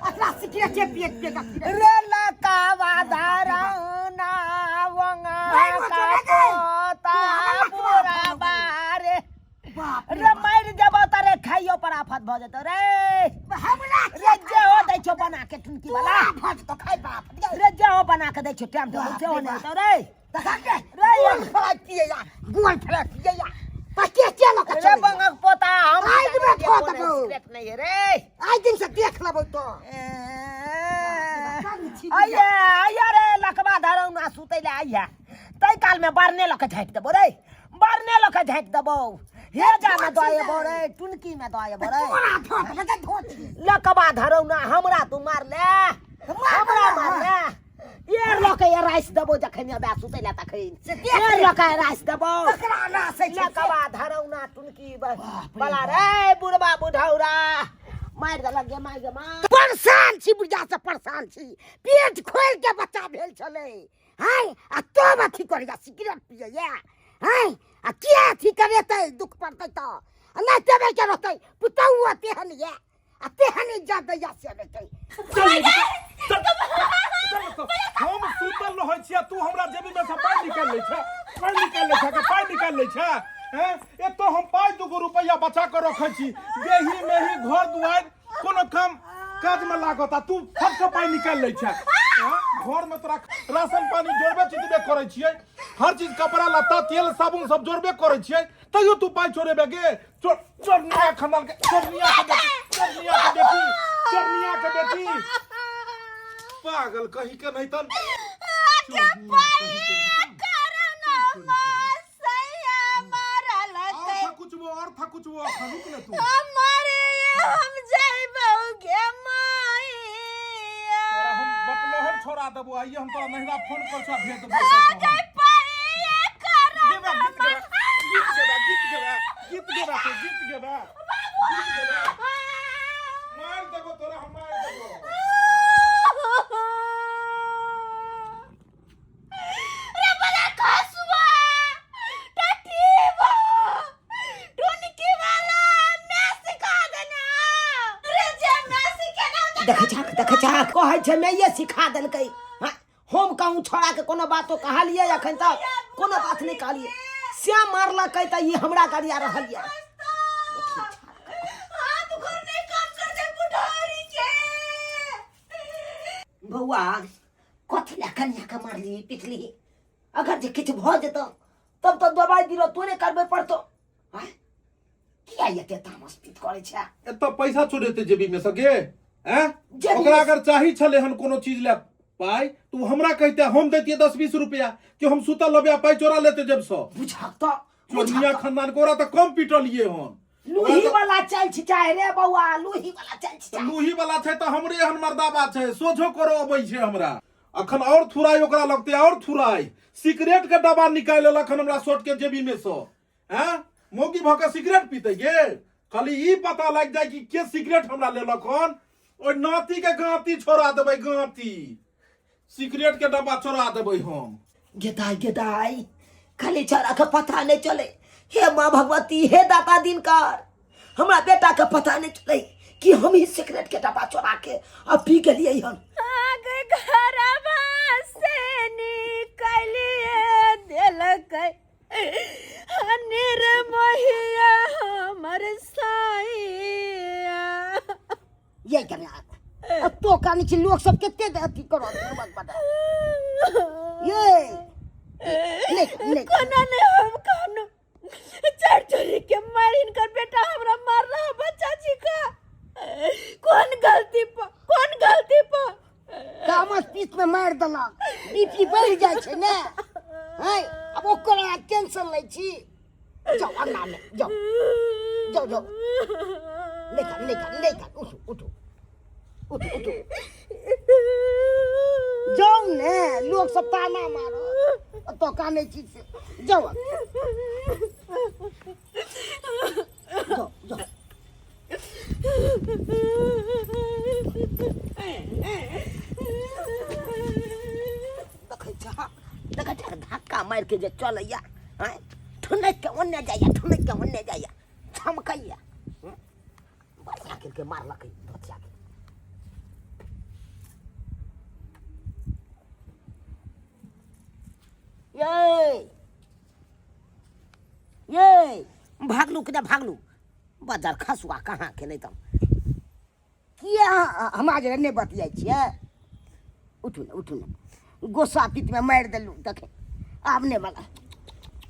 [SPEAKER 6] अकरा सिगरेटे पियैत पियैत अथी रहैया।
[SPEAKER 2] रे लकावा धरौना वंगा
[SPEAKER 6] मारि
[SPEAKER 2] का
[SPEAKER 6] ओतऽ गे।
[SPEAKER 2] पोता
[SPEAKER 6] तू हमरा
[SPEAKER 2] बुढ़ा बारे
[SPEAKER 6] बाप
[SPEAKER 2] रे, मारि देबो त रे खाइयो पर आफत भऽ जेतौ रे।
[SPEAKER 6] हमरा
[SPEAKER 2] रे जे हो दै छौ बना के टुनकी वाला
[SPEAKER 6] तोरा भऽ जेतौ खाइ बाप रे।
[SPEAKER 2] रे जे हो बना के दै छौ टाइम टेबुल सेहो नहि हेतौ रे।
[SPEAKER 6] देखा के
[SPEAKER 2] रे
[SPEAKER 6] गोल फराक पियैया, गोल फराक पियैया पके के लऽ के
[SPEAKER 2] रे
[SPEAKER 6] चलैया।
[SPEAKER 2] बंगक पोता, हम
[SPEAKER 6] आगि मे धऽ देबौ।
[SPEAKER 2] सिगरेट नहि है रे।
[SPEAKER 6] आइ दिन से देख लेबौ तो।
[SPEAKER 2] आइए आइए रे लकबा धरौना, सुतै ले आइए तै काल में बारने लऽ के झाँकि देबो रे, बारने लऽ के झाँकि देबो। हे जामे दऽ एबो रे, टुनकी में दऽ एबो रे।
[SPEAKER 6] तोरा धऽ देबै के धोती।
[SPEAKER 2] लकबा धरौना, हमरा तू मार ले, हमरा मार ले। एर लऽ के रासि देबो जखन एबे सुतै ले तखन एर लऽ के रासि देबो।
[SPEAKER 6] ककरा नासै छै?
[SPEAKER 2] लकबा धरौना टुनकी बला रे, बुढ़बा बुढ़ौरा मारि देलक गे माय गे माय।
[SPEAKER 6] परेशान छी बुढ़िया से, परेशान छी। पेट खोल के बच्चा भेल छलै हैं आ तब अथी करैया, सिगरेट पियैया हैं। आ के अथी करेतै? दुख पड़तै तऽ आ नहि तेबे के रहतै। पुतहु तेहन ये आ तेहन इज्जत दैया से नहि कही।
[SPEAKER 1] हम सुतल रहै छियै, तू हमरा जेबी में से पाइ निकालि लै छै, पाइ निकालि लै छै के पाइ निकालि लै छै? हैं, एतो हम पाइ दूगो रुपैआ बचा कऽ रखै छी, देही मेही घर दुआरि कोनो काम काज में लागत, आ तू फट के पाइ निकालि लै छै। हैं? घर में तोरा राशन पानी जोड़बे चितबे करै छियै, हर चीज कपड़ा लत्ता तेल साबुन सब जोड़बे करै छियै, तैयो तू पाइ चोरेबे गे? चोर, चोरनिया खानदान के, चोरनिया के बेटी, चोरनिया के बेटी, चोरनिया के बेटी, पागल कही के नहीं तन। और था कुछ वो, और था कुछ वो, अखन रुक ने तू। तोरा हम बपलोहर छोड़ा देबो। आइए हम तोरा नहिरा फोन कर छा भेज देबो। गेबा गीत गेबा, गीत गेबा, गीत गेबा, गीत गेबा, तू गीत गेबा, गीत गेबा। मार देबो तोरा हम, मार देबो।
[SPEAKER 3] रे बला खसुआ टटीबो टुनकी वाला, मैं सिखा देना रे, जे मैं सिखे ना।
[SPEAKER 2] देखै छाक, देखै छाक, कहै छै मैये सिखा देलकै। हाँ, हम कहूँ छोड़ा के कोनो बातो कहलियै? अखन तक कोनो बात नहि कहलियै। से मारलकै तऽ ई हमरा गरिया रहल यऽ।
[SPEAKER 3] हाथ घर नहीं।
[SPEAKER 2] बौआ कथी लए कनिया के मारली पिटली अगर जे किछु भऽ जेतौ तब तऽ दवाइ दिलो तोरे करबै पड़तौ आँय किया एते तामस पीत करै छै
[SPEAKER 1] एतऽ पैसा चोरेतै जेबी में सके हैं
[SPEAKER 2] जेबी
[SPEAKER 1] ओकरा
[SPEAKER 2] में-
[SPEAKER 1] अगर चाही छलै हन कोनो चीज ले पाइ तऽ ओ हमरा कहिते हम दैतियै 10-20 रुपया कि हम सुतल रहबै आ पाइ चोरा लेते जेब सँ
[SPEAKER 2] बुझक तऽ
[SPEAKER 1] चोरनिया
[SPEAKER 2] बुझक तऽ।
[SPEAKER 1] खानदान के ओकरा तऽ कम पिटलियै हन
[SPEAKER 2] लूही वाला चल छिचाय रे बौआ लूही वाला चल
[SPEAKER 1] तऽ
[SPEAKER 2] छिचाय
[SPEAKER 1] लूही वाला छै तऽ हमरे एहन मर्दाबा छै सोझो करो अबै छै हमरा अखन और थुराई ओकरा लगते और थुराई सिगरेट के डब्बा निकालि लेलक हन हमरा शर्ट के जेबी में सँ हैं मौगी भऽ के सिगरेट पीते गे खाली ई पता लागि जाय कि के सिगरेट हमरा लेलक हन ओहि नाती के गांती छोड़ा देबै गांती सिगरेट के डब्बा चोरा देबै हम
[SPEAKER 2] गेदाई गेदाई खाली छौड़ा के पता नहीं चले हे माँ भगवती हे दाता दिनकर हमरा बेटा के पता नहीं चले कि हम ही सिगरेट के डब्बा चोरा के अब पी गेलियै हन
[SPEAKER 3] आग घरवा से निकलिए देलकै निर्मोहिया हमर साइया
[SPEAKER 6] ये कन्या अब तो कानी छी लोक सब कते अथी करत बुड़बक बड़ा ये नहीं नहीं
[SPEAKER 3] कोना ने हम कानो चार चोरी के मार हिनकर बेटा हमरा मार रहा बच्चा जी का कौन गलती पर कौन गलती पर
[SPEAKER 6] तामस पीस में मारि देलक बीपी बढ़ि जाइ छै ने हैं आब ओकर अहाँ टेंशन लै छी जाउ अंगना में जाउ जाउ जाउ नहीं खा नहीं खा नहीं खा उठू उठू उठू उठू जाउ ने लोक सब ताना मारत ओतऽ कानै छी से जाउ जाउ जाउ
[SPEAKER 2] देखै छह देखै छह धक्का मारि के जे चलैया आँय ठुनकि के ओन्ने जाइया ठुनकि के ओन्ने जाइया छमकैया हँ? बढ़िया केलकै मारलकै बच्चा के ये ये भागलू कि नहि भागलू बाजार खसुआ कहाँ के नहि तऽ
[SPEAKER 6] किया अहाँ हमरा जे नहि बतियाइ छियै उठू ने उठू ने गोस्सा पितमे मारि देलहुँ देखे आब नहि बला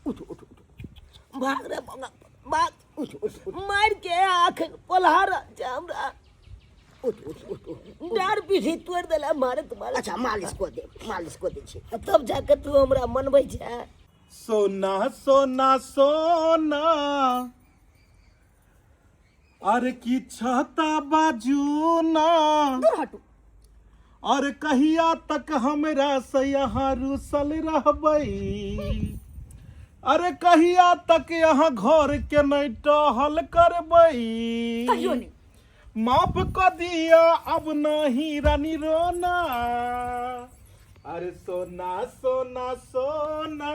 [SPEAKER 6] उठू उठू उठू
[SPEAKER 2] भाग रे बंगा भाग
[SPEAKER 6] उठू उठू उठू
[SPEAKER 2] मारि के आखिर पोल्हा रहल छै हमरा
[SPEAKER 6] उठू उठू उठू उठू
[SPEAKER 2] डार पीढ़ी तोड़ि देला मारत मारत
[SPEAKER 6] अच्छा मालिश कऽ देब मालिश कऽ दै छी
[SPEAKER 2] तब जाके तू हमरा मनबै छै
[SPEAKER 1] सोना सोना सोना अरे की छता बाजू ना
[SPEAKER 3] दूर हटू
[SPEAKER 1] और कहिया तक हमरा से यहाँ रुसल रहबै अरे कहिया तक यहाँ घर के नहीं टहल करबै
[SPEAKER 3] कहियो नहीं
[SPEAKER 1] माफ कर दिया अब नहीं रानी रोना अरे सोना सोना सोना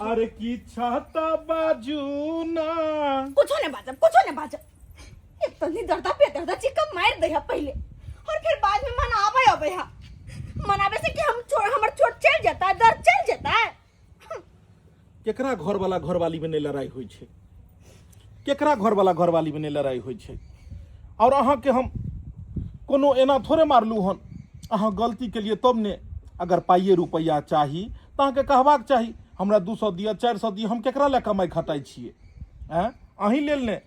[SPEAKER 1] अरे की छता बाजू ना
[SPEAKER 3] कुछो नहीं बाजब कुछो नहीं बाजब एक तो नहीं दर्दा पे दर्दा चिकन मार दे है पहले और फिर बाद में मनावे अबे है मनावे से कि हम छोड़ हमर चोट चल जाता है दर्द चल जाता है
[SPEAKER 1] केकरा घर वाला घरवाली में नहीं लड़ाई होइ छै केकरा घर वाला घरवाली में नहीं लड़ाई होइ छै और अहाँके हम कोनो एना थोड़े मारलू हन अहाँ गलती के लिए तब ने अगर पाइए रुपैआ चाही तऽ अहाँके कहबाक चाही हमरा 200 दिअ 400 दिअ हम केकरा लए कमाइ खटाइ छियै आँय अहीं लेल ने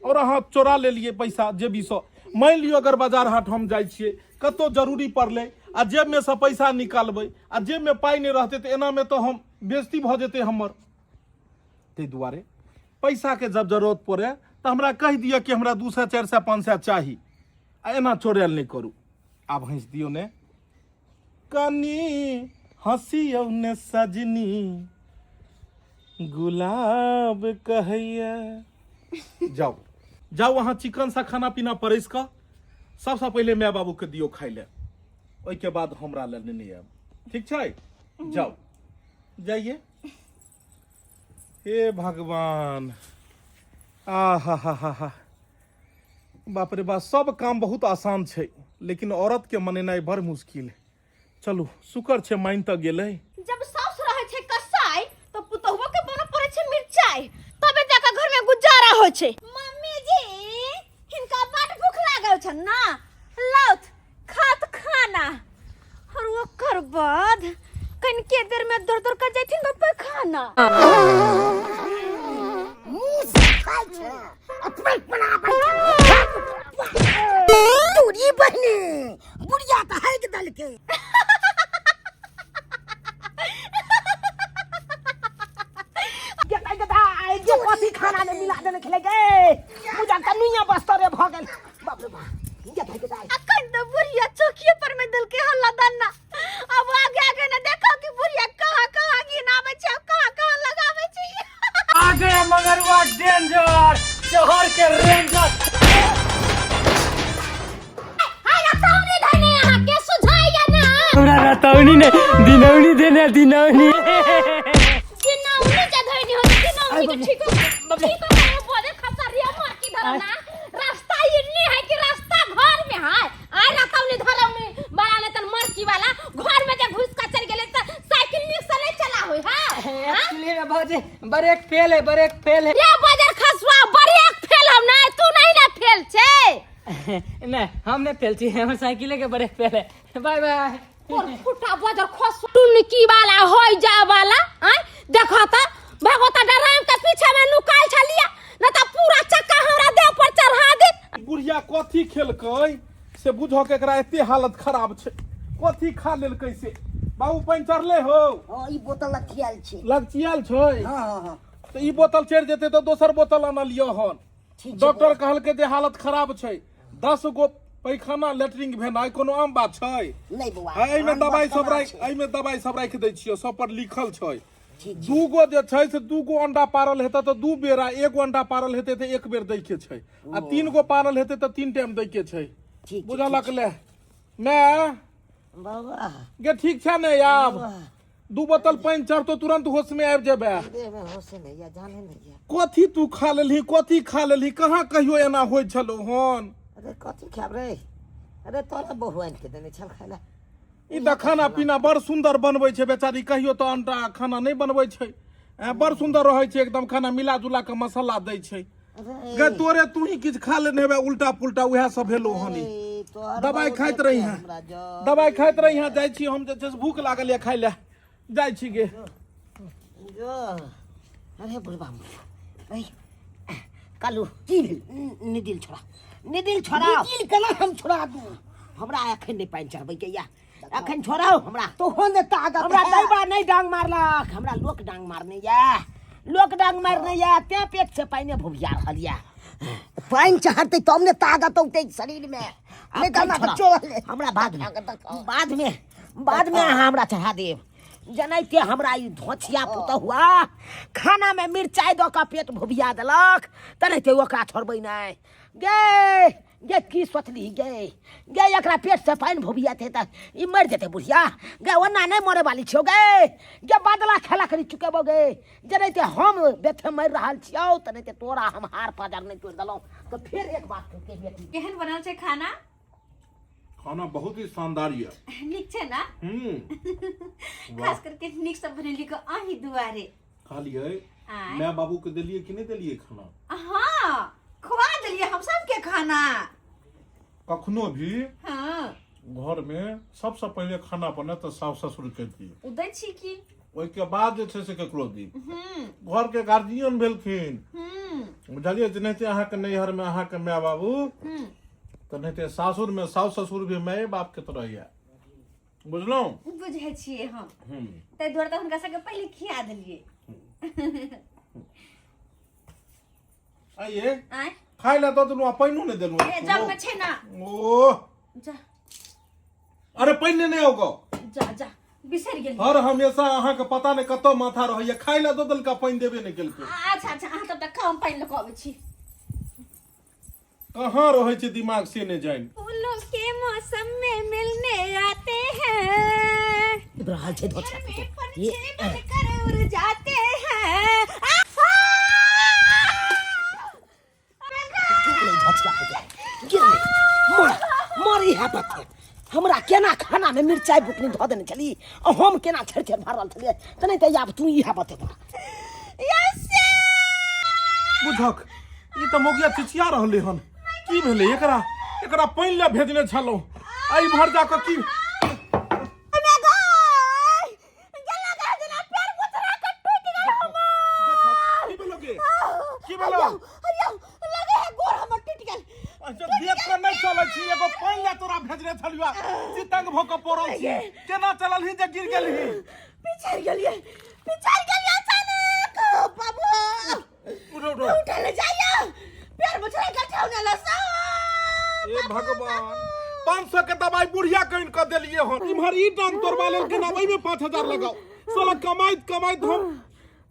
[SPEAKER 1] और अहाँ चोरा लेलियै पैसा जेबीसँ मानि लियौ अगर बाजार हाट हम जाइ छियै कतहु जरूरी पड़लै आ जेबमे सँ पैसा निकालबै आ जेबमे पाइ नहि रहतै तऽ एनामे तऽ हम बेइज्जती भऽ जेतै हमर ताहि दुआरे पैसाके जब जरूरत पड़े तऽ हमरा कहि दिअ कि हमरा 200 400 500 चाही आ एना चोरायल नहि करू आब हँसि दियौ ने कनी हँसियौ ने सजनी गुलाब कहैया जाउ जाउ अहाँ चिकन सा खाना पीना परसि कऽ सबसँ पहिले माय बाबूके दियौ खाइ लए ओहिके बाद हमरा लए नेने आयब ठीक छै जाउ जाइए हे भगवान आ हा हा हा हा बाप रे बाप सब काम बहुत आसान छै लेकिन औरत के मनेनाइ बड़ मुश्किल है चलू शुक्र छै मानि तऽ गेलै
[SPEAKER 3] जब सास रहे छै कसाई तो पुतहुओ के बन पड़े छै मिर्चाई तबे जाके घर में गुजारा होय छै मम्मी जी हिनका बड भूख लागल छन ना लाउथ खाना और ओकर बाद कनिके देर में दौड़ दौड़ के जैथिन तो पैखाना।
[SPEAKER 6] मुँह से खाइ छै आ पेट बनाबै छै। तोरी बहिनी बुढ़िया तऽ हाइक देलकै।
[SPEAKER 2] गेदा गेदा आइ जे कथी खाना ने मिला देने छलै गे, बुझा तऽ नुइया बस्तरे भऽ गेल। बाप रे बाप, गेदा गेदा।
[SPEAKER 3] अखन तऽ बुढ़िया चौकिए पर में देलकै हल्ला दन्ना। अब आगे आगे ने देखो कि बुढ़िया कहाँ कहाँ गिनाबै छै, कहाँ कहाँ लगाबै छै।
[SPEAKER 4] आ गया मगरुआ डेंजर, शहर के रेंजर।
[SPEAKER 5] हाय रतौनी धने अहाँ के सुझाइया ना।
[SPEAKER 4] हमरा रतौनी ने दिनौनी देने दिनौनी।
[SPEAKER 5] दिनौनी जे धैनी हो दिनौनी के ठीक ठीक करे बोले खसरिया मार की धरना। रास्ता इन्नी है कि रास्ता घर में है। आय रतौनी धरौनी बड़ा ने तन मरकी वाला घर में जे घुस के चल गेले त साइकिल नीक से नहीं चला होय है।
[SPEAKER 4] एक्चुअली में भौजी ब्रेक फेल है, ब्रेक फेल है।
[SPEAKER 5] ये बजर खसुआ ब्रेक फेल हम ना, तू नहीं ना फेल छे।
[SPEAKER 4] नहीं हम नहीं फेल छी, हमर साइकिले के ब्रेक फेल है। Bye bye.
[SPEAKER 5] और फुटा बजर खसुआ टुनकी वाला होय जा वाला। आय देखो त भगवता डराम के पीछे में नुकाल छलिया न त पूरा चक्का हमरा देह पर चढ़ा दे।
[SPEAKER 1] बुढ़िया कथी खेलकै से बुझो के एकरा एते हालत खराब छै, कथी खा लेलकै से। बाबू पानि चढ़ले हो?
[SPEAKER 6] हँ, ई बोतल लखियाल छै।
[SPEAKER 1] लगचियाल छै?
[SPEAKER 6] हँ हँ हँ।
[SPEAKER 1] तऽ ई बोतल चढ़ि जेतै तऽ दोसर बोतल अनलियो हन।
[SPEAKER 6] ठीक छै।
[SPEAKER 1] डॉक्टर कहलकै जे हालत खराब छै, 10 गो पैखाना लेटरिंग भेनाइ कोनो आम बात छै?
[SPEAKER 6] नहि बौआ।
[SPEAKER 1] एहिमे
[SPEAKER 6] आम
[SPEAKER 1] दबाइ
[SPEAKER 6] बात
[SPEAKER 1] सब
[SPEAKER 6] केना
[SPEAKER 1] राखि
[SPEAKER 6] छै?
[SPEAKER 1] एहिमे दबाइ सब राखि दै छियै, सब पर लिखल छै।
[SPEAKER 6] ठीक छै।
[SPEAKER 1] 2 गो जे छै से 2 गो अंडा पारल हेतै तऽ 2 बेर, आ 1 गो अंडा पारल हेतै तऽ 1 बेर दै के छै, आ 3 गो पारल हेतै तऽ 3 टाइम दै के छै।
[SPEAKER 6] ठीक छै,
[SPEAKER 1] बुझलक ले माय
[SPEAKER 6] बाबा
[SPEAKER 1] गे? ठीक छै ने? आब 2 बोतल पानि चढ़तो तुरंत होश में आबि जेबे।
[SPEAKER 6] देह में होशे नहीं या जाने नहीं या।
[SPEAKER 1] कथी तू खा लेलही, कथी खा लेलही? कहाँ कहियो एना होइ छलो हन?
[SPEAKER 6] अरे कथी खाब रे? अरे तोरा बहु आनि के देने छल खाय ला।
[SPEAKER 1] ई तऽ खाना पीना बड़ सुंदर बनबै छै बेचारी, कहियो तऽ अंडा खाना नहि बनबै छै। बड़ सुंदर रहै छै एकदम खाना, मिला जुला के मसाला दै छै।
[SPEAKER 6] अरे
[SPEAKER 1] गे तोरे तू ही किछु खा लेने हेबे उल्टा पुल्टा, उएह सब भेलो हन। ई।
[SPEAKER 6] अरे, तोहर
[SPEAKER 1] दबाइ
[SPEAKER 6] बहु
[SPEAKER 1] खाइत
[SPEAKER 6] देखते
[SPEAKER 1] रही हैं।
[SPEAKER 6] हमरा जर।
[SPEAKER 1] दबाइ खाइत रही हैं। जाइ छी हम जे छै से भूख लागल यऽ, खाइ लए जाइ छी गे।
[SPEAKER 6] जो अरे बुढ़बा ऐ कालू की भेल? निदिल छोड़ा, निदिल छोड़ा। निदिल केना हम छोड़ा दू? हमरा एखन नहि पानि चढ़बै के या, एखन छोड़ाउ हमरा। तो हो ने ताकत हमरा दैबा नहि डांग मारलक, हमरा लोक डांग मारने या, लोक डांग मारने या, तें पेट से पानि भुभिया रहल या। पानि चढ़तै तब ने ताकत औतै शरीर में, नहि तऽ हमरा चोल हमरा बाद में, बाद में, बाद में अहाँ हमरा चढ़ा देब। जनाइते हमरा ई धोछिया पुतहुआ खाना में मिरचाइ दऽ कऽ पेट भुभिया देलक, तेनाहिते ओकरा छोड़बै नहि। गे गे की सोचली गे? गे एकरा पेट से पानि भुभियाते तऽ ई मरि जेतै बुढ़िया। गे ओना नहि मरे वाली छियौ गे। गे बदला खेला करी चुकेबो गे। जेनाहिते हम बेथे मरि रहल छियौ तेनाहिते तोरा हम हार पाजर नहि तोड़ि देलहुँ तऽ फेर एक बात कहते बेटी।
[SPEAKER 3] केहन बनल छै खाना?
[SPEAKER 1] खाना बहुत ही शानदार यऽ।
[SPEAKER 3] नीक छै ना?
[SPEAKER 1] हम्म।
[SPEAKER 3] खास करके नीक से बनेली के अही दुआरे।
[SPEAKER 1] कहलियै
[SPEAKER 3] आँय?
[SPEAKER 1] माय बाबू के देलियै कि नहि देलियै खाना?
[SPEAKER 3] हाँ खुआ देलियै हम सबके खाना।
[SPEAKER 1] कखनो भी
[SPEAKER 3] हाँ
[SPEAKER 1] घर में सबसे पहिले खाना बने तऽ सास ससुर के दी,
[SPEAKER 3] ओ दै छी की
[SPEAKER 1] ओहिके बाद जे छै से ककरो दी। घर के गार्जियन भेलखिन, बुझलियै? जेनाहिते अहाँके नैहर में अहाँके माय बाबू, तेनाहिते सासुर में सास ससुर भी माये बाप के तरह यऽ, बुझलहुँ?
[SPEAKER 3] बुझै छियै हम, ताहि दुआरे तऽ हुनका सबके पहिले खिया देलियै।
[SPEAKER 1] आइए
[SPEAKER 3] आँय?
[SPEAKER 1] खाय लए दऽ देलहुँ आ पानिओ नहि देलहुँ।
[SPEAKER 3] ए जग में छै ना।
[SPEAKER 1] ओ
[SPEAKER 3] जा।
[SPEAKER 1] अरे पानि नहि आउ।
[SPEAKER 3] जा जा, बिसरि गेलियै।
[SPEAKER 1] हर हमेशा अहाँके पता नहि कतऽ माथा रहैया, खाय लए दऽ देलका पानि देबे नहि केलकै।
[SPEAKER 3] अच्छा अच्छा, अहाँ तब तक खाउ, हम पानि लऽ कऽ अबै छी।
[SPEAKER 1] कहाँ रहै छै दिमाग से नहि जानि।
[SPEAKER 3] फूलों के मौसम में मिलने आते हैं,
[SPEAKER 6] रहल छै धोछा
[SPEAKER 3] घर में
[SPEAKER 6] पुतोह।
[SPEAKER 3] पंछी
[SPEAKER 6] ये
[SPEAKER 3] बनकर उड़ जाते हैं।
[SPEAKER 6] गिरलै धोछा पुतोह, गिरलै। मर मर इएह पत्थर। हमरा केना खाना में मिरचाइ बुकनी धऽ देने छली आ हम केना छेड़ छेड़ भऽ रहल छलियै, तऽ नहि तऽ आब तू इएह बतेबा।
[SPEAKER 1] बुझक ई तऽ मौगिया चिचिया रहलै हन, की भेलै एकरा? एकरा पानि लए भेजने छलहुँ। आ इम्हर जा कऽ की की भेलो गे? की भेलो? अच्छा, देख कऽ नहि चलै छी एगो पानि लए तोरा भेजने छलियौ चितंग भऽ कऽ पड़ल छी केना चललही जे गिर गेलही
[SPEAKER 3] पिछड़ गेलियै पिछड़ गेलियै अचानक बाबू
[SPEAKER 1] उठो उठो
[SPEAKER 3] उठल जाइए पैर मुछड़ा के ठेहुना लसा
[SPEAKER 1] ए भगवान 500 के दवाई बुढ़िया कइन कऽ देलिए हन इम्हर ई टांग तोड़वा लेलखिन आब एहिमे 5000 लगाओ साला कमाइत कमाइत हम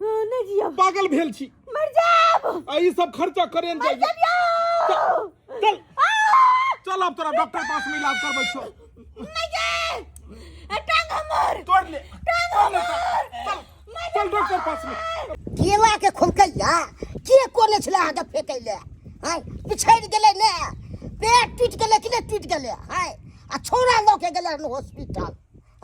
[SPEAKER 3] नहीं जियब
[SPEAKER 1] पागल भेल छी
[SPEAKER 3] मर जाब
[SPEAKER 1] आ ई सब खर्चा करेन
[SPEAKER 3] मर
[SPEAKER 1] जाइए
[SPEAKER 3] जाब
[SPEAKER 1] चल चल अब तोरा डॉक्टर पास में इलाज करबै छौ
[SPEAKER 3] नहीं जाए टांग हमर
[SPEAKER 1] तोड़ ले
[SPEAKER 3] टांग
[SPEAKER 1] तोड़ ले,
[SPEAKER 3] हमर
[SPEAKER 1] चल चल डॉक्टर पास में
[SPEAKER 6] केला के खोलकैया के कोने छलै अहाँके फेकै लए आँय पिछड़ि गेलै ने पेट टूटि गेलै कि नहि टूटि गेलै आँय आ छौड़ा लऽ के गेलै हन हॉस्पिटल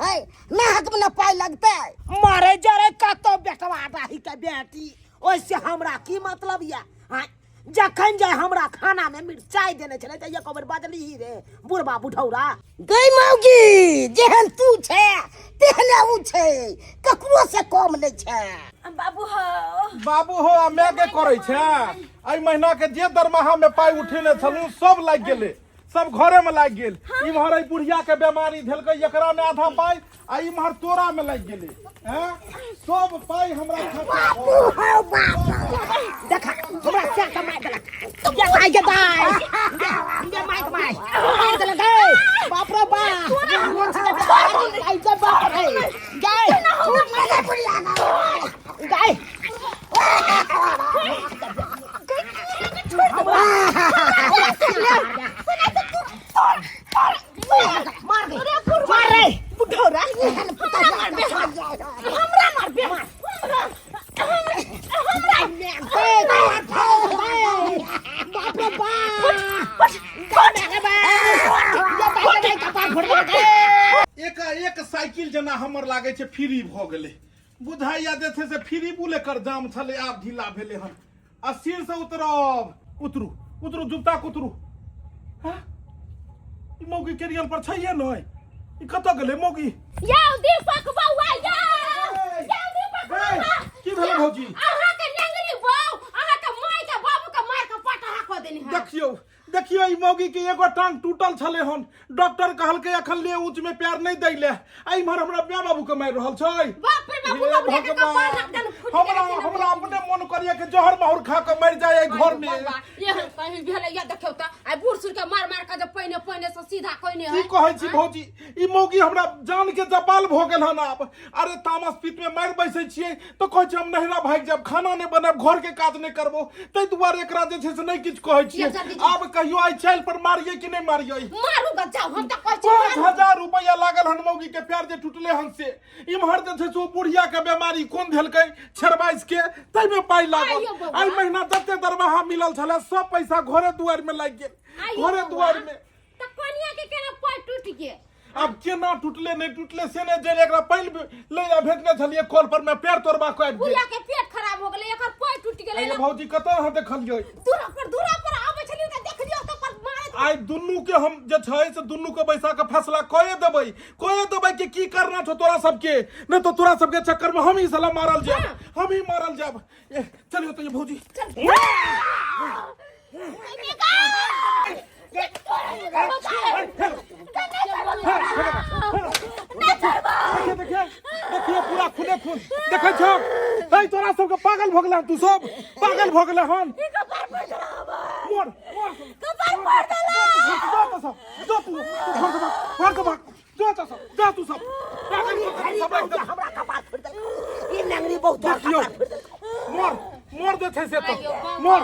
[SPEAKER 6] आँय नाहकमे ने पाइ लगतै
[SPEAKER 2] मरे जरे कतौ बेटवा डाही के बेटी ओहिसे हमरा की मतलब यऽ आँय जखन जे हमरा खाना में मिरचाई देने छलै तऽ एक बेर बजली रे बुढ़बा बुढ़ौरा
[SPEAKER 6] गै मौगी जेहन तू छै तेहने उ छै ककरो से कम नहि छै
[SPEAKER 3] बाबू हो
[SPEAKER 1] बाबू हो आ माय के करै छै एहि महीना के जे दरमाहा में पाइ उठेने छलहुँ सब लागि गेलै सब घरे में लागि गेल इम्हर एहि बुढ़िया के बेमारी धेलकै एकरा में आधा पाइ आ इम्हर तोरा में लागि गेलै हैं सब पाइ हमरा खर्चा
[SPEAKER 6] हो बाप
[SPEAKER 2] देखा हमरा क्या कमाई देलक ये भाई के दाई ये माइक मार मार देलक गे बाप रे बाप आई के बाप रे गए गए मार दे मार रे बुढ़ौरा
[SPEAKER 5] हमरा मारबे हमरा हमरा
[SPEAKER 6] बाप रे बाप
[SPEAKER 1] एकाएक साइकिल जेना हमर लागै छै फ्री भऽ गेलै बुझाइया जे छै से फ्री बुल एकर जाम छलै आब ढीला भेलै हन आ सिर से उतरब उतरू उतरू जुत्ता के उतरू हाँ? ई मौगी कैरियर पर छैहे नहि ई कतऽ गेलै मौगी
[SPEAKER 5] यौ दीपक बौआ यौ यौ दीपक बौआ
[SPEAKER 1] की भेलै भौजी
[SPEAKER 5] अहाँ के नेंगरी बौ अहाँ के माय के बाबू के मार के पटहा कऽ देनी है
[SPEAKER 1] देखियौ देखियौ ई मौगी के एगो टांग टूटल छलै हन डॉक्टर कहलकै अखन ले ऊंच में पैर नहीं दै ले आ इम्हर हमरा माय बाबू के मारि रहल छै
[SPEAKER 5] बाप रे बाप
[SPEAKER 1] हे
[SPEAKER 5] बुढ़ा के कपार
[SPEAKER 1] भगवान
[SPEAKER 5] रख देन फुट
[SPEAKER 1] हमरा हमरा अपने मन करिए कि जहर माहुर खा के मर जाए घर में
[SPEAKER 5] एहन कहीं भेलै या देखियौ तऽ आइ बूढ़ सूढ़ के मार मार के जे पहिने पहिने से सीधा कोइने
[SPEAKER 1] की कहै छी भौजी ई मौगी हमरा जान के जबाल भऽ गेल हन आब अरे तामस पीत में मारि बैसै छियै तऽ कहै छै हम नहिरा भागि जायब खाना नहि बनायब घर के काज नहि करबो ताहि दुआरे एकरा जे छै से नहि किछु कहै छियै आब कहियो आइ चालि पर मारियै कि नहि मारियै
[SPEAKER 5] मारू ग जाउ हम तऽ कहै छी
[SPEAKER 1] 5000 रुपैआ लागल हन मौगी के प्यार जे टूटले हन से इम्हर जे छै से ओ बुढ़िया के बेमारी कोन धेलकै छेरबाइस के ताहिमे पाइ लागल
[SPEAKER 5] आइयो बौआ।
[SPEAKER 1] एहि महीना जते दरमाहा मिलल छलै सब पैसा घरे दुआरि में लागि गेल
[SPEAKER 5] आइयो
[SPEAKER 1] घरे
[SPEAKER 5] बौआ।
[SPEAKER 1] दुआरि में
[SPEAKER 5] तऽ कनिया के केना पाइ टूटि गेल
[SPEAKER 1] आब केना टूटले नहि टूटले से नहि जानि एकरा पानि ले आ भेजने छलियै कल पर में पैर तोड़बा कऽ आबि गेल
[SPEAKER 5] बुढ़िया के पेट खराब हो गेलै एकर पाइ टूटि गेलै
[SPEAKER 1] अरे भौजी कतऽ अहाँ देखलियै
[SPEAKER 5] दूरा पर दूरा पर आबै छलियै तऽ देखलियै तऽ पर मारैत
[SPEAKER 1] आइ दुनू के हम जे छै से दुनू के बैसा के फैसला कए देबै कए देबै कि की करना छौ तोरा सबके नहि तो तोरा सबके चक्कर में हम ही साला मारल जायब हम ही मारल जायब ए चलियो तो ये भौजी देखिए देखिए देखिए पूरा खूने खून देखै छौ ऐ तोरा सबके पागल भऽ गेलै हन तू सब पागल भऽ गेलै हन मोर मोर जा तो सब जा तू घर से भाग घर से भाग जा तो सब जा तू सब पागल भऽ गेलै सब एकदम
[SPEAKER 2] हमरा कपार फोड़ि देलक ई नंगरी बहुत
[SPEAKER 1] देखियौ मोर मोर जे छै से तऽ मोर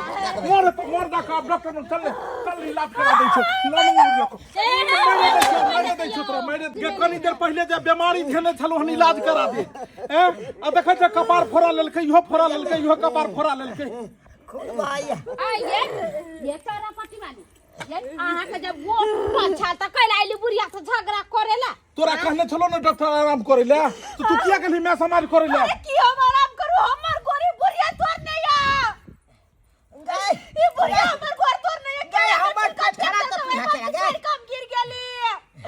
[SPEAKER 1] मोर तऽ मोर दऽ कऽ आब डॉक्टर लग चल ने चल इलाज करा दै छौ लानू लऽ कऽ मारे दै छौ मारे दै छौ तोरा मारे के कनी देर पहिले जे बेमारी धेने छलौ हन इलाज करा दे हैं आ देखै छै कपार फोड़ा लेलकै इहो फोड़ा लेलकै इहो कपार फोड़ा लेलकै
[SPEAKER 5] आ ये ये तोरा पति वाली ये अहाँ के जब गोड़ टूटल छल तऽ कैला आइली बुढ़िया से झगड़ा करेला
[SPEAKER 1] तोरा कहने छलो ने डॉक्टर आराम करे ले तो तू किया गेलही मैं समाज करे ले
[SPEAKER 3] अरे की हम आराम करू हमर गोरी बुढ़िया तोर नहीं आ
[SPEAKER 6] गए
[SPEAKER 3] ई बुढ़िया हमर गोर तोर नहीं आ
[SPEAKER 6] गए, हमर कच खड़ा कर पीछा चला गए।
[SPEAKER 3] कम गिर गेली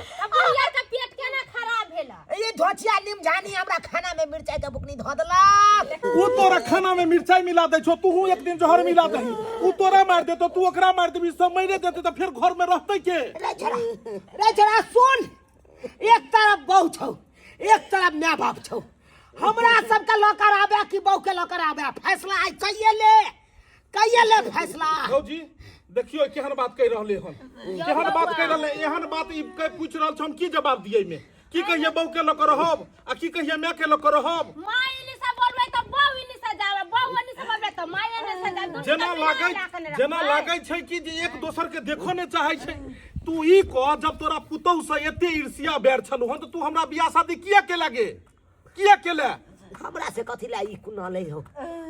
[SPEAKER 5] अब बुढ़िया के पेट केना खराब भेला?
[SPEAKER 2] ये धोचिया निमझानी हमरा खाना में मिरचाई के बुकनी धो देलक।
[SPEAKER 1] उ तोरा खाना में मिरचाई मिला दै छौ, तूहू एक दिन जहर मिला दही। उ तोरा मार देतो, तू ओकरा मार देबी, सब मारे देते तऽ फेर घर में रहतै के?
[SPEAKER 2] रे छोरा, रे छोरा सुन, एक तरफ बहू छौ, एक तरफ माय बाप छौ। हमरा सबके लऽ कर आबे कि बहू के लऽ कर आबे, फैसला आइ कहिए ले, कहिए ले फैसला।
[SPEAKER 1] भौजी देखियो केहन बात कहि रहले हन, केहन बात कहि रहले, एहन बात ई कह पूछ रहल छ, हम की जवाब दियै में? की कहिए बहू के लऽ के रहब आ की कहिए माय के लऽ के रहब?
[SPEAKER 5] माय एने से बोलबै तऽ बहू एने से जावे, बहू एने से बोलबै तऽ माय एने से जावे। दुनू
[SPEAKER 1] जेना
[SPEAKER 5] के
[SPEAKER 1] लागै
[SPEAKER 5] मिला के ने
[SPEAKER 1] जेना
[SPEAKER 5] रखबै।
[SPEAKER 1] लागै छै कि जे एक दोसर के देखो ने चाहै छै। तू ई कह, जब तोरा पुतहु से एते ईर्ष्या बैर छलौ हन तऽ तू हमरा बियाह शादी किया केला गे? किया केला?
[SPEAKER 2] हमरा से कथी ला ई कुना ले हो,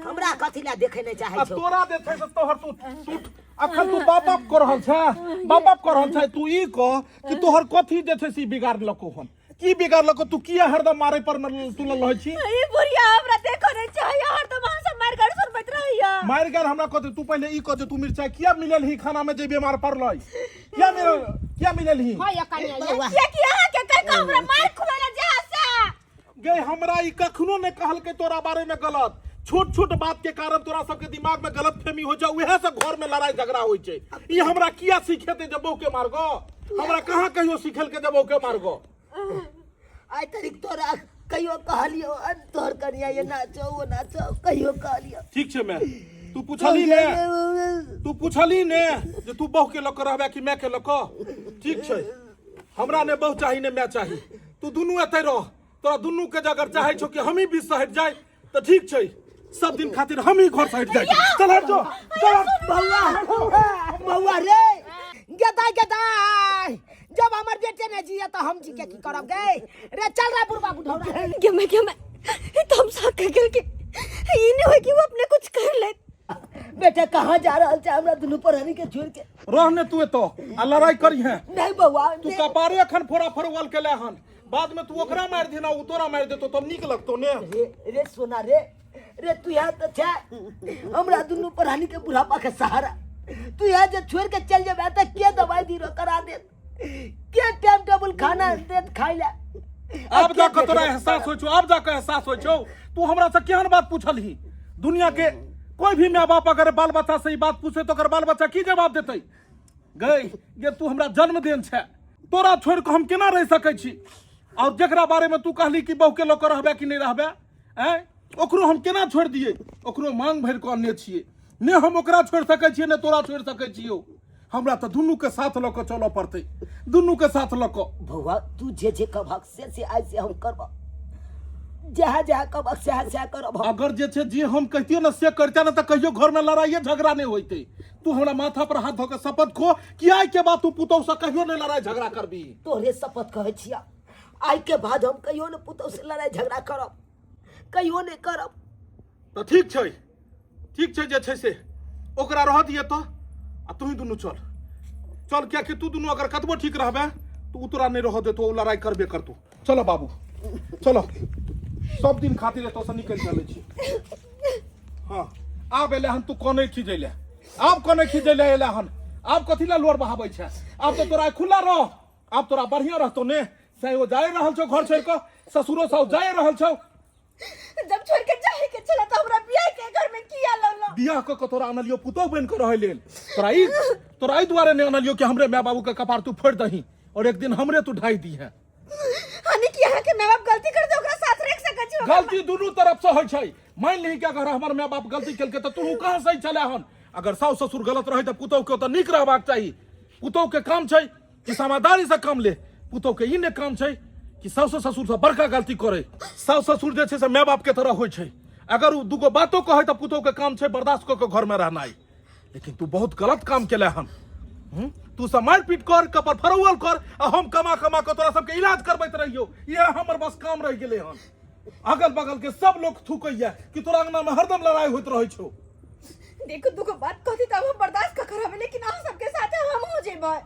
[SPEAKER 2] हमरा कथी ला देखे नहीं चाहे
[SPEAKER 1] आ
[SPEAKER 2] छौ?
[SPEAKER 1] तोरा जे छै से तोहर तू तू अखन तू बाप बाप कर रहल छै, बाप बाप कर रहल छै। तू ई कह कि तोहर कथी जे छै से बिगाड़लको हन? की बिगाड़लको? तू किया हरदम मारे पर तुलल रहै छी?
[SPEAKER 3] ई बुढ़िया हमरा देखो नहीं चाहिए, हरदम अहाँ सब मार कर सुनबैत रहैया।
[SPEAKER 1] मारि गेल हमरा कथी? तू पहिले ई कह जे तू मिरचाई किया मिलल ही खाना में जे बीमार पड़लै? किया मिलल, किया मिलल ही?
[SPEAKER 5] हाँ, ये कनिया, ये।
[SPEAKER 2] बौआ।
[SPEAKER 3] किया कि अहाँ के कह के हमरा मार खुएला जे से।
[SPEAKER 1] गे हमरा ई कखनो ने कहलकै तोरा बारे में गलत। छोट छोट बात के कारण तोरा सबके दिमाग में गलत फहमी हो जाए, उहे से घर में लड़ाई झगड़ा होइ छै। ई हमरा किया सिखेतै जे बहू के मारगो? हमरा कहाँ कहियो सिखेलकै जे बहू के मारगो?
[SPEAKER 2] आइ तरीक तोरा कहियो कहलियो तोहर कनिया ये नाचो वो नाचो, कहियो कहलियो?
[SPEAKER 1] ठीक छै मैं, तू पूछली ने, तू पूछली ने जे तू बहू के लऽ के रहबे कि मैं के लऽ के? ठीक छै, हमरा ने बहू चाही ने मैं चाही, तू दुनू एतै रह। तोरा दुनू के जे अगर चाहे छौ कि हमही बीच से हटि जाए तऽ ठीक छै, सब दिन खातिर हमही घर से हटि जाए। चल हट जो, चल हट।
[SPEAKER 2] बौआ, बौआ रे गेदाय गेदाय, जब हमर बेटे ने जिए तो हम जी के की करब गे? रे चल रे बुढ़वा बुढ़ौरा।
[SPEAKER 3] गे मैं, गे मैं तो हम साथ कह गेल कि ई नहीं होय कि वो अपने कुछ कर ले।
[SPEAKER 2] बेटा कहाँ जा रहल छै हमरा दुनू परानी के छोड़ के?
[SPEAKER 1] रह ने तू एतऽ आ लड़ाई करी है।
[SPEAKER 2] नहीं बौआ।
[SPEAKER 1] तू कपारे अखन फोड़ा फोड़वल के ले हन, बाद में तू ओकरा मारि दिना, उ तोरा मारि देतो, तब नीक लगतो ने?
[SPEAKER 2] रे रे सोना रे, रे तू यहाँ तो छै हमरा दुनू परानी के बुढ़ापा के सहारा। तू यहाँ जे छोड़ के चल जेबे त के दवाई दीरो करा देत, के टाइम टेबुल खाना देत खाइ ला?
[SPEAKER 1] आब जाके तोरा एहसास होइ छौ, आब जाके एहसास होइ छौ। तू हमरा से केहन बात पूछलही? दुनिया के कोई भी माय बाप अगर बाल बच्चा से ई बात पूछे तो ओकर बाल बच्चा की जवाब देतै? गई जे तू हमरा जन्मदिन छै, तोरा छोड़ के हम केना रहि सकै छी? और जकरा बारे में तू कहली कि बहू के लऽ के रहबे कि नहीं रहबे, आँय, ओकरो हम केना छोड़ि दियै? ओकरो मांग भरि कऽ अनने छियै ने। हम ओकरा छोड़ि सकै छियै ने तोरा छोड़ि सकै छियौ। हमरा तऽ दुनू के साथ लऽ कऽ चलऽ पड़तै, दुनू के साथ लऽ कऽ।
[SPEAKER 2] बौआ तू जे जे कहबहक से आइ से हम करब, जहाँ जहाँ कहबहक सएह सएह करब हम।
[SPEAKER 1] अगर जे छै जे हम कहितियै ने से करिते ने तऽ कहियो घर में लड़ाइए झगड़ा नहि होइतै। तू हमरा माथा पर हाथ धऽ के शपथ खो कि आइ के बाद तू पुतहु से कहियो नहि लड़ाई झगड़ा करबी।
[SPEAKER 2] तोहरे शपथ कहै छिया, आइ के बाद हम कहियो ने पुतहु से लड़ाई झगड़ा करब, कहियो नहि करब।
[SPEAKER 1] तऽ ठीक छै, ठीक छै, जे छै से ओकरा रह दिए तऽ आ तू ही दुनू चल चल, कियाकि तू दुनू अगर कतबो ठीक रहबे तऽ उ तोरा नहि रह देतो, उ लड़ाई करबे करतो। चलो बाबू चलो, सब दिन खातिर एतऽ से निकलि चलै छी। हाँ आब एले हन तू कने खिजैले, आब कने खिजैले एले हन, आब कथी ला लोर बहाबै छै? आब तऽ तोरा खुला रह, आब तोरा बढ़िया रहतो ने। से ओ जाए रहल छौ घर छोड़ कऽ, ससुरो साउस जाए रहल छौ।
[SPEAKER 3] जब छोड़ के जाए के छला त हमरा बियाह के घर में किया लौलो?
[SPEAKER 1] बियाह कऽ के तोरा अनलियो पुतोह बनि कऽ रहै लेल, तोरा ई दुआरे नहि अनलियो कि हमरे माय बाबू के कपार तू फोड़ि दही और एक दिन हमरे तू ढाई दी है।
[SPEAKER 3] हानि कि अहाँ के माय बाप गलती कर दे ओकरा साथ रख सकै छी?
[SPEAKER 1] गलती दुनू तरफ से होइ छै। मान लिही कि अगर हमर माय बाप गलती केलकै तऽ तू कहाँ सही छले हन? अगर साउस ससुर गलत रहै तऽ पुतोह के ओतऽ नीक रहबाक चाही। पुतोह के काम छै कि समझदारी से काम ले, पुतोह के ई नहि काम छै कि साउस ससुर से बड़का गलती करे। साउस ससुर जे छै से माय बाप के तरह होइ छै, अगर उ दूगो बातो कहै तऽ पुतोह के काम छै बर्दाश्त कऽ के घर में रहनाइ। लेकिन तू बहुत गलत काम केले हन। तू सब मारि पीट कर, कपर फरौल कर आ हम कमा कमा के तोरा सबके इलाज करबैत रहियो, इएह हमर बस काम रहि गेलै हन। अगल बगल के सब लोग थूकैया कि तोरा अंगना में हरदम लड़ाई होइत रहै छौ।
[SPEAKER 3] देखो दुगो बात कहती तब हम बर्दाश्त कर करब, लेकिन अहाँ सबके साथे हम हो जेबै,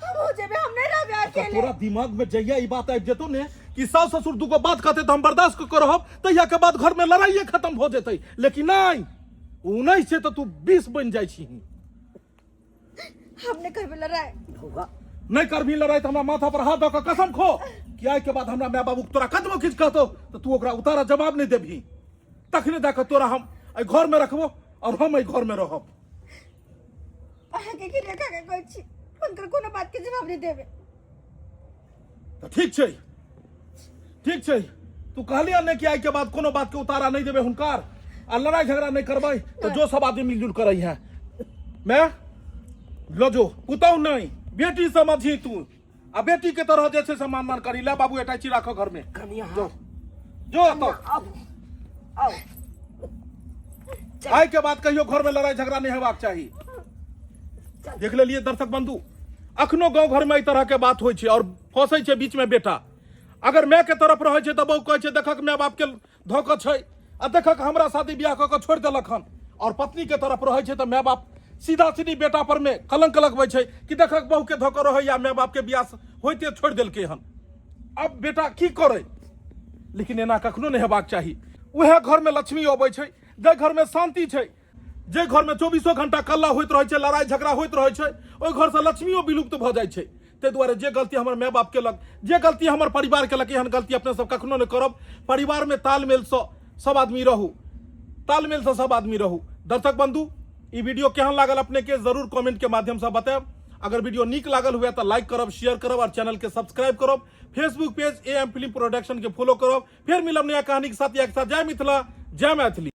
[SPEAKER 3] हम हो जेबै, हम नहीं रहबै अकेले।
[SPEAKER 1] तोरा दिमाग में जहिया ई बात आबि जेतौ ने कि सास ससुर दूगो बात कहते तऽ हम बर्दाश्त कऽ रहब, तहिया के बाद घर में लड़ाइये खत्म भऽ जेतै। लेकिन नहि, ओ नहि छै तऽ तू 20 बनि जाइ छी।
[SPEAKER 3] हमने करबै लड़ाई।
[SPEAKER 2] बौआ
[SPEAKER 1] नहि करबही लड़ाई तऽ हमरा माथा पर हाथ दऽ कऽ कसम खो कि आइ के बाद हमरा माय बाबू तोरा कतबो किछु कहतौ तऽ तू ओकरा उतारा जवाब नहि देबही तखने जा कऽ तोरा हम एहि घरमे रखबो आओर हम एहि घरमे रहब
[SPEAKER 3] अहाँके की रेखा के कहै छी हुनकर कोनो बात के जवाब नहि देबै
[SPEAKER 1] तऽ ठीक छै ठीक छै तू कहलियै ने कि आइ के बाद कोनो बात के उतारा नहि देबै हुनकर आ लड़ाई झगड़ा नहि करबै तऽ जो सब आदमी मिलजुल करै है मैं ल जो पुतहु नहि बेटी समझी तू आ बेटी के तरह जे छै से मान मान करी ले बाबू अटैची राखो घर में
[SPEAKER 2] कनिया
[SPEAKER 1] जो जो तो
[SPEAKER 2] आबू आउ
[SPEAKER 1] आइ के बाद कहियो घर में लड़ाई झगड़ा नहीं हेबाक चाही देख लेलिए दर्शक बंधु अखनो गांव घर में एहि तरह के बात होइ छै और फंसै छै बीच में बेटा अगर माय के तरफ रहै छै तऽ बहु कहै छै देखक माय बाप के धऽ कऽ छै आ देखक हमरा शादी बियाह कऽ कऽ छोड़ि देलक हन और पत्नी के तरफ रहै छै तऽ माय बाप सीधा सीधी बेटा पर में कलंक लगबै छै कि देखक बहु के धऽ कऽ रहै या माय बाप के बियाह होइते छोड़ि देलकै हन अब बेटा की करै लेकिन एना कखनो नहि हेबाक चाही उएह घरमे लक्ष्मी अबै छै जाहि घरमे शान्ति छै जे घरमे चौबीसो घंटा कल्ला होइत रहै छै लड़ाइ झगड़ा होइत रहै छै ओहि घरसँ लक्ष्मियो विलुप्त भऽ जाइ छै ताहि दुआरे जे गलती हमर माय बाप केलक जे गलती हमर परिवार केलक एहन गलती अपने सब कखनो नहि करब परिवारमे तालमेलसँ सब आदमी रहू तालमेलसँ सब आदमी रहू दर्शक बंधु ई वीडियो केहन लागल अपने के जरूर कमेंट के माध्यम से बतायब अगर वीडियो नीक लागल हुए तो लाइक करब शेयर करब और चैनल के सब्सक्राइब करब Facebook page A M film production के फॉलो करब फिर मिलब नया कहानी के साथ एक साथ जय मिथिला जय मैथिली।